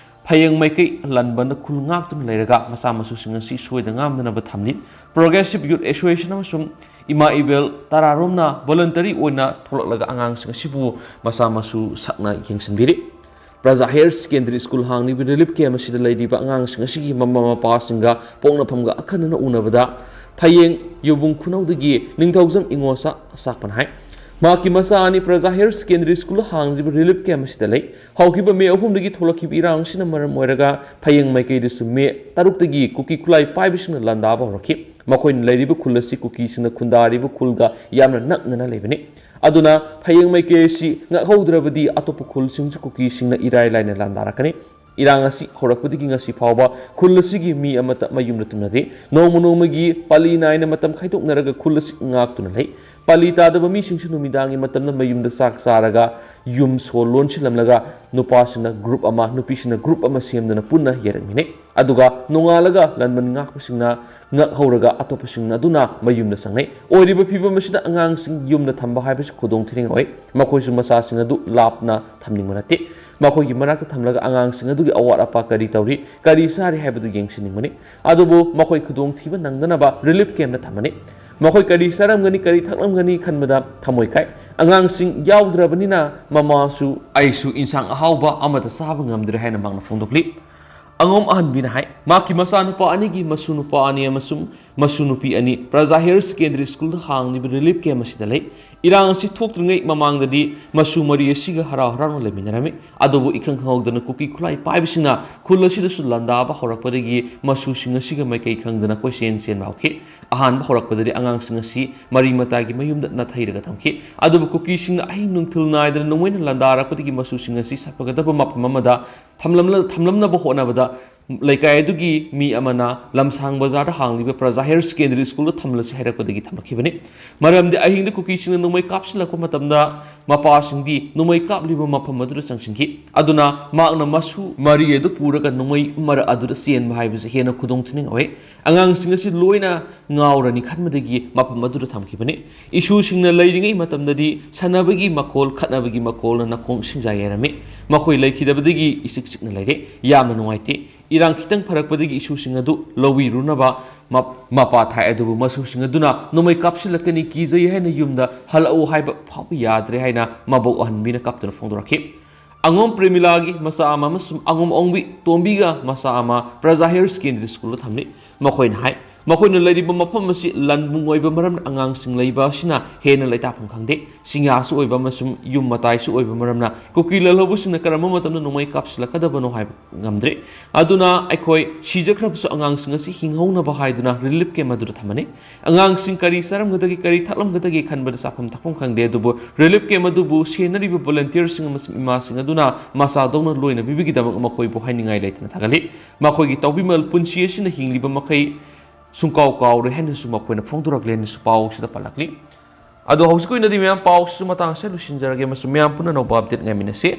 ꯐꯌꯦꯡ ꯃꯥꯏꯀꯩ ꯂꯥꯟꯕꯟꯗ ꯈꯨꯜ ꯉꯥꯛꯇꯨꯅ ꯂꯩꯔꯒ ꯃꯆꯥ ꯃꯁꯨꯁꯤꯡ ꯑꯁꯤ ꯁꯣꯏꯗ ꯉꯥꯝꯗꯅꯕ ꯊꯝꯂꯤ꯫ Progressive Youth Association ꯑꯃꯁꯨꯡ ꯏꯃꯥ ꯏꯕꯦꯜ ꯇꯔꯥꯔꯣꯝꯅ voluntary ꯑꯣꯏꯅ ꯊꯣꯛꯂꯛꯂꯒ ꯑꯉꯥꯡꯁꯤꯡ ꯑꯁꯤꯕꯨ ꯃꯆꯥ ꯃꯁꯨ ꯁꯛꯅ ꯌꯦꯡꯁꯤꯟꯕꯤꯔꯤ꯫ ꯄ꯭ꯔꯖꯥ ꯍꯥꯌꯔ ꯁꯦꯀꯦꯟꯗꯔꯤ ꯁ꯭ꯀꯨꯜ ꯍꯥꯡꯂꯤꯕ ꯔꯤꯂꯤꯐ ꯀꯦꯝꯞ ꯑꯁꯤꯗ ꯂꯩꯔꯤꯕ ꯑꯉꯥꯡꯁꯤꯡ ꯑꯁꯤꯒꯤ ꯃꯃꯥ ꯃꯄꯥꯁꯤꯡꯒ ꯄꯣꯛꯅꯐꯝꯒ ꯑꯈꯟꯅꯅ ꯎꯅꯕꯗ ꯐꯌꯦꯡ ꯌꯨꯕꯨꯡ ꯈꯨꯅꯧꯗꯒꯤ ꯅꯤꯡꯊꯧꯖꯝ ꯏꯉꯣꯁꯥ ꯁꯥꯛꯄꯅ ꯍꯥꯏ꯫ ꯃꯍꯥꯛꯀꯤ ꯃꯆꯥ ꯑꯅꯤ ꯄ꯭ꯔꯖꯥ ꯍꯥꯌꯔ ꯁꯦꯀꯦꯟꯗꯔꯤ ꯁ꯭ꯀꯨꯜ ꯍꯥꯡꯂꯤꯕ ꯔꯤꯂꯤꯐ ꯀꯦꯝꯞ ꯑꯁꯤꯗ ꯂꯩ꯫ ꯍꯧꯈꯤꯕ ꯃꯦ ꯑꯍꯨꯝꯗꯒꯤ ꯊꯣꯛꯂꯛꯈꯤꯕ ꯏꯔꯥꯡ ꯑꯁꯤꯅ ꯃꯔꯝ ꯑꯣꯏꯔꯒ ꯐꯌꯦꯡ ꯃꯥꯏꯀꯩꯗꯁꯨ ꯃꯦ ꯇꯔꯨꯛꯇꯒꯤ ꯀꯨꯀꯤ ꯈꯨꯠꯂꯥꯏ ꯄꯥꯏꯕꯁꯤꯡꯅ ꯂꯥꯟꯗꯥꯕ ꯍꯧꯔꯛꯈꯤ꯫ ꯃꯈꯣꯏꯅ ꯂꯩꯔꯤꯕ ꯈꯨꯜ ꯑꯁꯤ ꯀꯨꯀꯤꯁꯤꯡꯅ ꯈꯨꯟꯗꯥꯔꯤꯕ ꯈꯨꯜꯒ ꯌꯥꯝꯅ ꯅꯛꯅꯅ ꯂꯩꯕꯅꯤ꯫ ꯑꯗꯨꯅ ꯐꯌꯦꯡ ꯃꯥꯏꯀꯩ ꯑꯁꯤ ꯉꯥꯛꯍꯧꯗ꯭ꯔꯕꯗꯤ ꯑꯇꯣꯞꯄ ꯈꯨꯜꯁꯤꯡꯁꯨ ꯀꯨꯀꯤꯁꯤꯡꯅ ꯏꯔꯥꯏ ꯂꯥꯏꯅ ꯂꯥꯟꯗꯥꯔꯛꯀꯅꯤ꯫ ꯏꯔꯥꯡ ꯑꯁꯤ ꯍꯧꯔꯛꯄꯗꯒꯤ ꯉꯁꯤ ꯐꯥꯎꯕ ꯈꯨꯜ ꯑꯁꯤꯒꯤ ꯃꯤ ꯑꯃꯠꯇ ꯃꯌꯨꯝꯗ ꯇꯨꯝꯅꯗꯦ꯫ ꯅꯣꯡꯃ ꯅꯣꯡꯃꯒꯤ ꯄꯥꯂꯤ ꯅꯥꯏꯅ ꯃꯇꯝ ꯈꯥꯏꯗꯣꯛꯅꯔꯒ ꯈꯨꯜ ꯑꯁꯤ ꯉꯥꯛꯇꯨꯅ ꯂꯩ꯫ ꯄꯥꯂꯤ ꯇꯥꯗꯕ ꯃꯤꯁꯤꯡꯁꯨ ꯅꯨꯃꯤꯗꯥꯡꯒꯤ ꯃꯇꯝꯗ ꯃꯌꯨꯝꯗ ꯆꯥꯛ ꯆꯥꯔꯒ ꯌꯨꯝ ꯁꯣ ꯂꯣꯟꯁꯤꯜꯂꯝꯂꯒ ꯅꯨꯄꯥꯁꯤꯡꯅ group ꯑꯃ, ꯅꯨꯄꯤꯁꯤꯡꯅ group ꯑꯃ ꯁꯦꯝꯗꯨꯅ ꯄꯨꯟꯅ ꯌꯦꯡꯃꯤꯟꯅꯩ꯫ ꯑꯗꯨꯒ ꯅꯣꯡꯉꯥꯜꯂꯒ ꯂꯟꯕꯟ ꯉꯥꯛꯄꯁꯤꯡꯅ ꯉꯛꯍꯧꯔꯒ ꯑꯇꯣꯞꯄꯁꯤꯡ ꯑꯗꯨꯅ ꯃꯌꯨꯝꯗ ꯆꯪꯅꯩ꯫ ꯑꯣꯏꯔꯤꯕ ꯐꯤꯕꯝ ꯑꯁꯤꯗ ꯑꯉꯥꯡꯁꯤꯡ ꯌꯨꯝꯗ ꯊꯝꯕ ꯍꯥꯏꯕꯁꯤ ꯈꯨꯗꯣꯡꯊꯤꯅꯤꯡꯉꯥꯏ ꯑꯣꯏ꯫ ꯃꯈꯣꯏꯁꯨ ꯃꯆꯥꯁꯤꯡ ꯑꯗꯨ ꯂꯥꯞꯅ ꯊꯝꯅꯤꯡꯕ ꯅꯠꯇꯦ꯫ ꯃꯈꯣꯏꯒꯤ ꯃꯅꯥꯛꯇ ꯊꯝꯂꯒ ꯑꯉꯥꯡꯁꯤꯡ ꯑꯗꯨꯒꯤ ꯑꯋꯥꯠ ꯑꯄꯥ ꯀꯔꯤ ꯇꯧꯔꯤ, ꯀꯔꯤ ꯆꯥꯔꯤ ꯍꯥꯏꯕꯗꯨ ꯌꯦꯡꯁꯤꯟꯅꯤꯡꯕꯅꯤ꯫ ꯑꯗꯨꯕꯨ ꯃꯈꯣꯏ ꯈꯨꯗꯣꯡꯊꯤꯕ ꯅꯪꯗꯅꯕ relief camp ꯇ ꯊꯝꯃꯅꯤ꯫ ꯃꯈꯣꯏ ꯀꯔꯤ ꯆꯥꯔꯝꯒꯅꯤ, ꯀꯔꯤ ꯊꯛꯂꯝꯒꯅꯤ ꯈꯟꯕꯗ ꯊꯃꯣꯏ ꯀꯥꯏ꯫ ꯑꯉꯥꯡꯁꯤꯡ ꯌꯥꯎꯗ꯭ꯔꯕꯅꯤꯅ ꯃꯃꯥꯁꯨ, "ꯑꯩꯁꯨ ꯏꯟꯁꯥꯡ ꯑꯍꯥꯎꯕ ꯑꯃꯠꯇ ꯆꯥꯕ ꯉꯝꯗ꯭ꯔꯦ" ꯍꯥꯏꯅ ꯃꯍꯥꯛꯅ ꯐꯣꯡꯗꯣꯛꯂꯤ꯫ ꯑꯉꯣꯝ ꯑꯍꯟꯕꯤꯅ ꯍꯥꯏ, ꯃꯍꯥꯛꯀꯤ ꯃꯆꯥꯅꯨꯄꯥ ꯑꯅꯤꯒꯤ ꯃꯁꯨ ꯅꯨꯄꯥ ꯑꯅꯤ ꯑꯃꯁꯨꯡ ꯃꯁꯨ ꯅꯨꯄꯤ ꯑꯅꯤ ꯄ꯭ꯔꯖꯥ ꯍꯥꯌꯔ ꯁꯦꯀꯦꯟꯗꯔꯤ ꯁ꯭ꯀꯨꯜꯗ ꯍꯥꯡꯂꯤꯕ relief camp ꯑꯁꯤꯗ ꯂꯩ꯫ ꯏꯔꯥꯡ ꯑꯁꯤ ꯊꯣꯛꯇ꯭ꯔꯤꯉꯩ ꯃꯃꯥꯡꯗꯗꯤ ꯃꯁꯨ ꯃꯔꯤ ꯑꯁꯤꯒ ꯍꯔꯥꯎ ꯍꯔꯥꯎꯅ ꯂꯩꯃꯤꯟꯅꯔꯝꯃꯤ꯫ ꯑꯗꯨꯕꯨ ꯏꯈꯪ ꯈꯪꯍꯧꯗꯅ ꯀꯨꯀꯤ ꯈꯨꯠꯂꯥꯏ ꯄꯥꯏꯕꯁꯤꯡꯅ ꯈꯨꯜ ꯑꯁꯤꯗꯁꯨ ꯂꯥꯟꯗꯥꯕ ꯍꯧꯔꯛꯄꯗꯒꯤ ꯃꯁꯨꯁꯤꯡ ꯑꯁꯤꯒ ꯃꯥꯏꯀꯩ ꯈꯪꯗꯅ ꯀꯣꯏꯆꯦꯟ ꯆꯦꯟꯕ ꯍꯧꯈꯤ꯫ ꯑꯍꯥꯟꯕ ꯍꯧꯔꯛꯄꯗꯗꯤ ꯑꯉꯥꯡꯁꯤꯡ ꯑꯁꯤ ꯃꯔꯤ ꯃꯇꯥꯒꯤ ꯃꯌꯨꯝꯗ ꯅꯥꯊꯩꯔꯒ ꯊꯝꯈꯤ꯫ ꯑꯗꯨꯕꯨ ꯀꯨꯀꯤꯁꯤꯡꯅ ꯑꯍꯤꯡ ꯅꯨꯡꯊꯤꯜ ꯅꯥꯏꯗꯅ ꯅꯣꯡꯃꯩꯅ ꯂꯥꯟꯗꯥꯔꯛꯄꯗꯒꯤ ꯃꯁꯨꯁꯤꯡ ꯑꯁꯤ ꯁꯥꯐꯒꯗꯕ ꯃꯐꯝ ꯑꯃꯗ ꯊꯝꯂꯝꯂ-, ꯊꯝꯂꯝꯅꯕ ꯍꯣꯠꯅꯕꯗ ꯂꯩꯀꯥꯏ ꯑꯗꯨꯒꯤ ꯃꯤ ꯑꯃꯅ ꯂꯝꯁꯥꯡ ꯕꯖꯥꯔꯗ ꯍꯥꯡꯂꯤꯕ ꯄ꯭ꯔꯖꯥ ꯍꯥꯌꯔ ꯁꯦꯀꯦꯟꯗꯔꯤ ꯁ꯭ꯀꯨꯜꯗ ꯊꯝꯂꯁꯤ ꯍꯥꯏꯔꯛꯄꯗꯒꯤ ꯊꯝꯂꯛꯈꯤꯕꯅꯤ꯫ ꯃꯔꯝꯗꯤ ꯑꯍꯤꯡꯗ ꯀꯨꯀꯤꯁꯤꯡꯅ ꯅꯣꯡꯃꯩ ꯀꯥꯞꯁꯤꯜꯂꯛꯄ ꯃꯇꯝꯗ ꯃꯄꯥꯁꯤꯡꯗꯤ ꯅꯣꯡꯃꯩ ꯀꯥꯞꯂꯤꯕ ꯃꯐꯝ ꯑꯗꯨꯗ ꯆꯪꯁꯤꯟꯈꯤ꯫ ꯑꯗꯨꯅ ꯃꯍꯥꯛꯅ ꯃꯁꯨ ꯃꯔꯤ ꯑꯗꯨ ꯄꯨꯔꯒ ꯅꯣꯡꯃꯩ ꯃꯔꯛ ꯑꯗꯨꯗ ꯆꯦꯟꯕ ꯍꯥꯏꯕꯁꯤ ꯍꯦꯟꯅ ꯈꯨꯗꯣꯡ ꯊꯤꯅꯤꯡꯉꯥꯏ ꯑꯣꯏ꯫ ꯑꯉꯥꯡꯁꯤꯡ ꯑꯁꯤ ꯂꯣꯏꯅ ꯉꯥꯎꯔꯅꯤ ꯈꯟꯕꯗꯒꯤ ꯃꯐꯝ ꯑꯗꯨꯗ ꯊꯝꯈꯤꯕꯅꯤ꯫ ꯏꯁꯨꯁꯤꯡꯅ ꯂꯩꯔꯤꯉꯩ ꯃꯇꯝꯗꯗꯤ ꯁꯥꯟꯅꯕꯒꯤ ꯃꯈꯣꯜ, ꯈꯠꯅꯕꯒꯤ ꯃꯈꯣꯜꯅ ꯅꯥꯀꯣꯡ ꯁꯤꯡꯖꯥ ꯌꯥꯏꯔꯝꯃꯤ꯫ ꯃꯈꯣꯏ ꯂꯩꯈꯤꯗꯕꯗꯒꯤ ꯏꯆꯤꯛ ꯆꯤꯛꯅ ꯂꯩꯔꯦ꯫ ꯌꯥꯝꯅ ꯅꯨꯡꯉꯥꯏꯇꯦ꯫ ꯏꯔꯥꯡ ꯈꯤꯇꯪ ꯐꯔꯛꯄꯗꯒꯤ ꯏꯁꯨꯁꯤꯡ ꯑꯗꯨ ꯂꯧꯕꯤꯔꯨꯅꯕ ꯃ-, ꯃꯄꯥ ꯊꯥꯏ, ꯑꯗꯨꯕꯨ ꯃꯁꯨꯁꯤꯡ ꯑꯗꯨꯅ ꯅꯣꯡꯃꯩ ꯀꯥꯞꯁꯤꯜꯂꯛꯀꯅꯤ, ꯀꯤꯖꯩ ꯍꯥꯏꯅ ꯌꯨꯝꯗ ꯍꯜꯂꯛꯎ ꯍꯥꯏꯕ ꯐꯥꯎꯕ ꯌꯥꯗ꯭ꯔꯦ ꯍꯥꯏꯅ ꯃꯕꯣꯛ ꯑꯍꯟꯕꯤꯅ ꯀꯞꯇꯨꯅ ꯐꯣꯡꯗꯣꯔꯛꯈꯤ꯫ ꯑꯉꯣꯝ ꯄ꯭ꯔꯦꯃꯤꯂꯥꯒꯤ ꯃꯆꯥ ꯑꯃ ꯑꯃꯁꯨꯡ ꯑꯉꯣꯝ ꯑꯣꯡꯕꯤ ꯇꯣꯝꯕꯤꯒ ꯃꯆꯥ ꯑꯃ ꯄ꯭ꯔꯖꯥ ꯍꯥꯌꯔ ꯁꯦꯀꯦꯟꯗꯔꯤ ꯁ꯭ꯀꯨꯜꯗ ꯊꯝꯂꯤ꯫ ꯃꯈꯣꯏꯅ ꯍꯥꯏ, ꯃꯈꯣꯏꯅ ꯂꯩꯔꯤꯕ ꯃꯐꯝ ꯑꯁꯤ ꯂꯟꯕꯨꯡ ꯑꯣꯏꯕ ꯃꯔꯝꯅ ꯑꯉꯥꯡꯁꯤꯡ ꯂꯩꯕ ꯑꯁꯤꯅ ꯍꯦꯟꯅ ꯂꯩꯇꯥꯐꯝ ꯈꯪꯗꯦ꯫ ꯆꯤꯡꯌꯥꯁꯨ ꯑꯣꯏꯕ ꯑꯃꯁꯨꯡ ꯌꯨꯝ ꯃꯇꯥꯏꯁꯨ ꯑꯣꯏꯕ ꯃꯔꯝꯅ ꯀꯨꯀꯤ ꯂꯥꯜꯍꯧꯕꯁꯤꯡꯅ ꯀꯔꯝꯕ ꯃꯇꯝꯗ ꯅꯣꯡꯃꯩ ꯀꯥꯞꯁꯤꯜꯂꯛꯀꯗꯕꯅꯣ ꯍꯥꯏꯕ ꯉꯝꯗ꯭ꯔꯦ꯫ ꯑꯗꯨꯅ ꯑꯩꯈꯣꯏ ꯁꯤꯖꯈ꯭ꯔꯕꯁꯨ ꯑꯉꯥꯡꯁꯤꯡ ꯑꯁꯤ ꯍꯤꯡꯍꯧꯅꯕ ꯍꯥꯏꯗꯨꯅ relief camp ꯑꯗꯨꯗ ꯊꯝꯃꯅꯤ꯫ ꯑꯉꯥꯡꯁꯤꯡ ꯀꯔꯤ ꯆꯥꯔꯝꯒꯗꯒꯦ, ꯀꯔꯤ ꯊꯛꯂꯝꯒꯗꯒꯦ ꯈꯟꯕꯗ ꯆꯥꯐꯝ ꯊꯛꯐꯝ ꯈꯪꯗꯦ꯫ ꯑꯗꯨꯕꯨ relief camp ꯑꯗꯨꯕꯨ ꯁꯦꯟꯅꯔꯤꯕ volunteerꯁꯤꯡ ꯑꯃꯁꯨꯡ ꯏꯃꯥꯁꯤꯡ ꯑꯗꯨꯅ ꯃꯆꯥꯗꯧꯅ ꯂꯣꯏꯅꯕꯤꯕꯒꯤꯗꯃꯛ ꯃꯈꯣꯏꯕꯨ ꯍꯥꯏꯅꯤꯡꯉꯥꯏ ꯂꯩꯇꯅ ꯊꯥꯒꯠꯂꯤ꯫ ꯃꯈꯣꯏꯒꯤ ꯇꯧꯕꯤꯃꯜ ꯄꯨꯟꯁꯤ ꯑꯁꯤꯅ ꯍꯤꯡꯂꯤꯕ ꯃꯈꯩ ꯁꯨꯡꯀꯥꯎ ꯀꯥꯎꯔꯣꯏ ꯍꯥꯏꯅꯁꯨ ꯃꯈꯣꯏꯅ ꯐꯣꯡꯗꯣꯔꯛꯂꯦ ꯍꯥꯏꯅꯁꯨ ꯄꯥꯎ ꯑꯁꯤꯗ ꯄꯜꯂꯛꯂꯤ꯫ ꯑꯗꯣ ꯍꯧꯖꯤꯛꯀꯤ ꯑꯣꯏꯅꯗꯤ ꯃꯌꯥꯝ ꯄꯥꯎꯁꯤꯁꯨ ꯃꯇꯥꯡ ꯑꯁꯤꯗ ꯂꯣꯏꯁꯤꯟꯖꯔꯒꯦ ꯑꯃꯁꯨꯡ ꯃꯌꯥꯝ ꯄꯨꯟꯅ ꯑꯅꯧꯕ update ꯉꯥꯏꯃꯤꯟꯅꯁꯤ꯫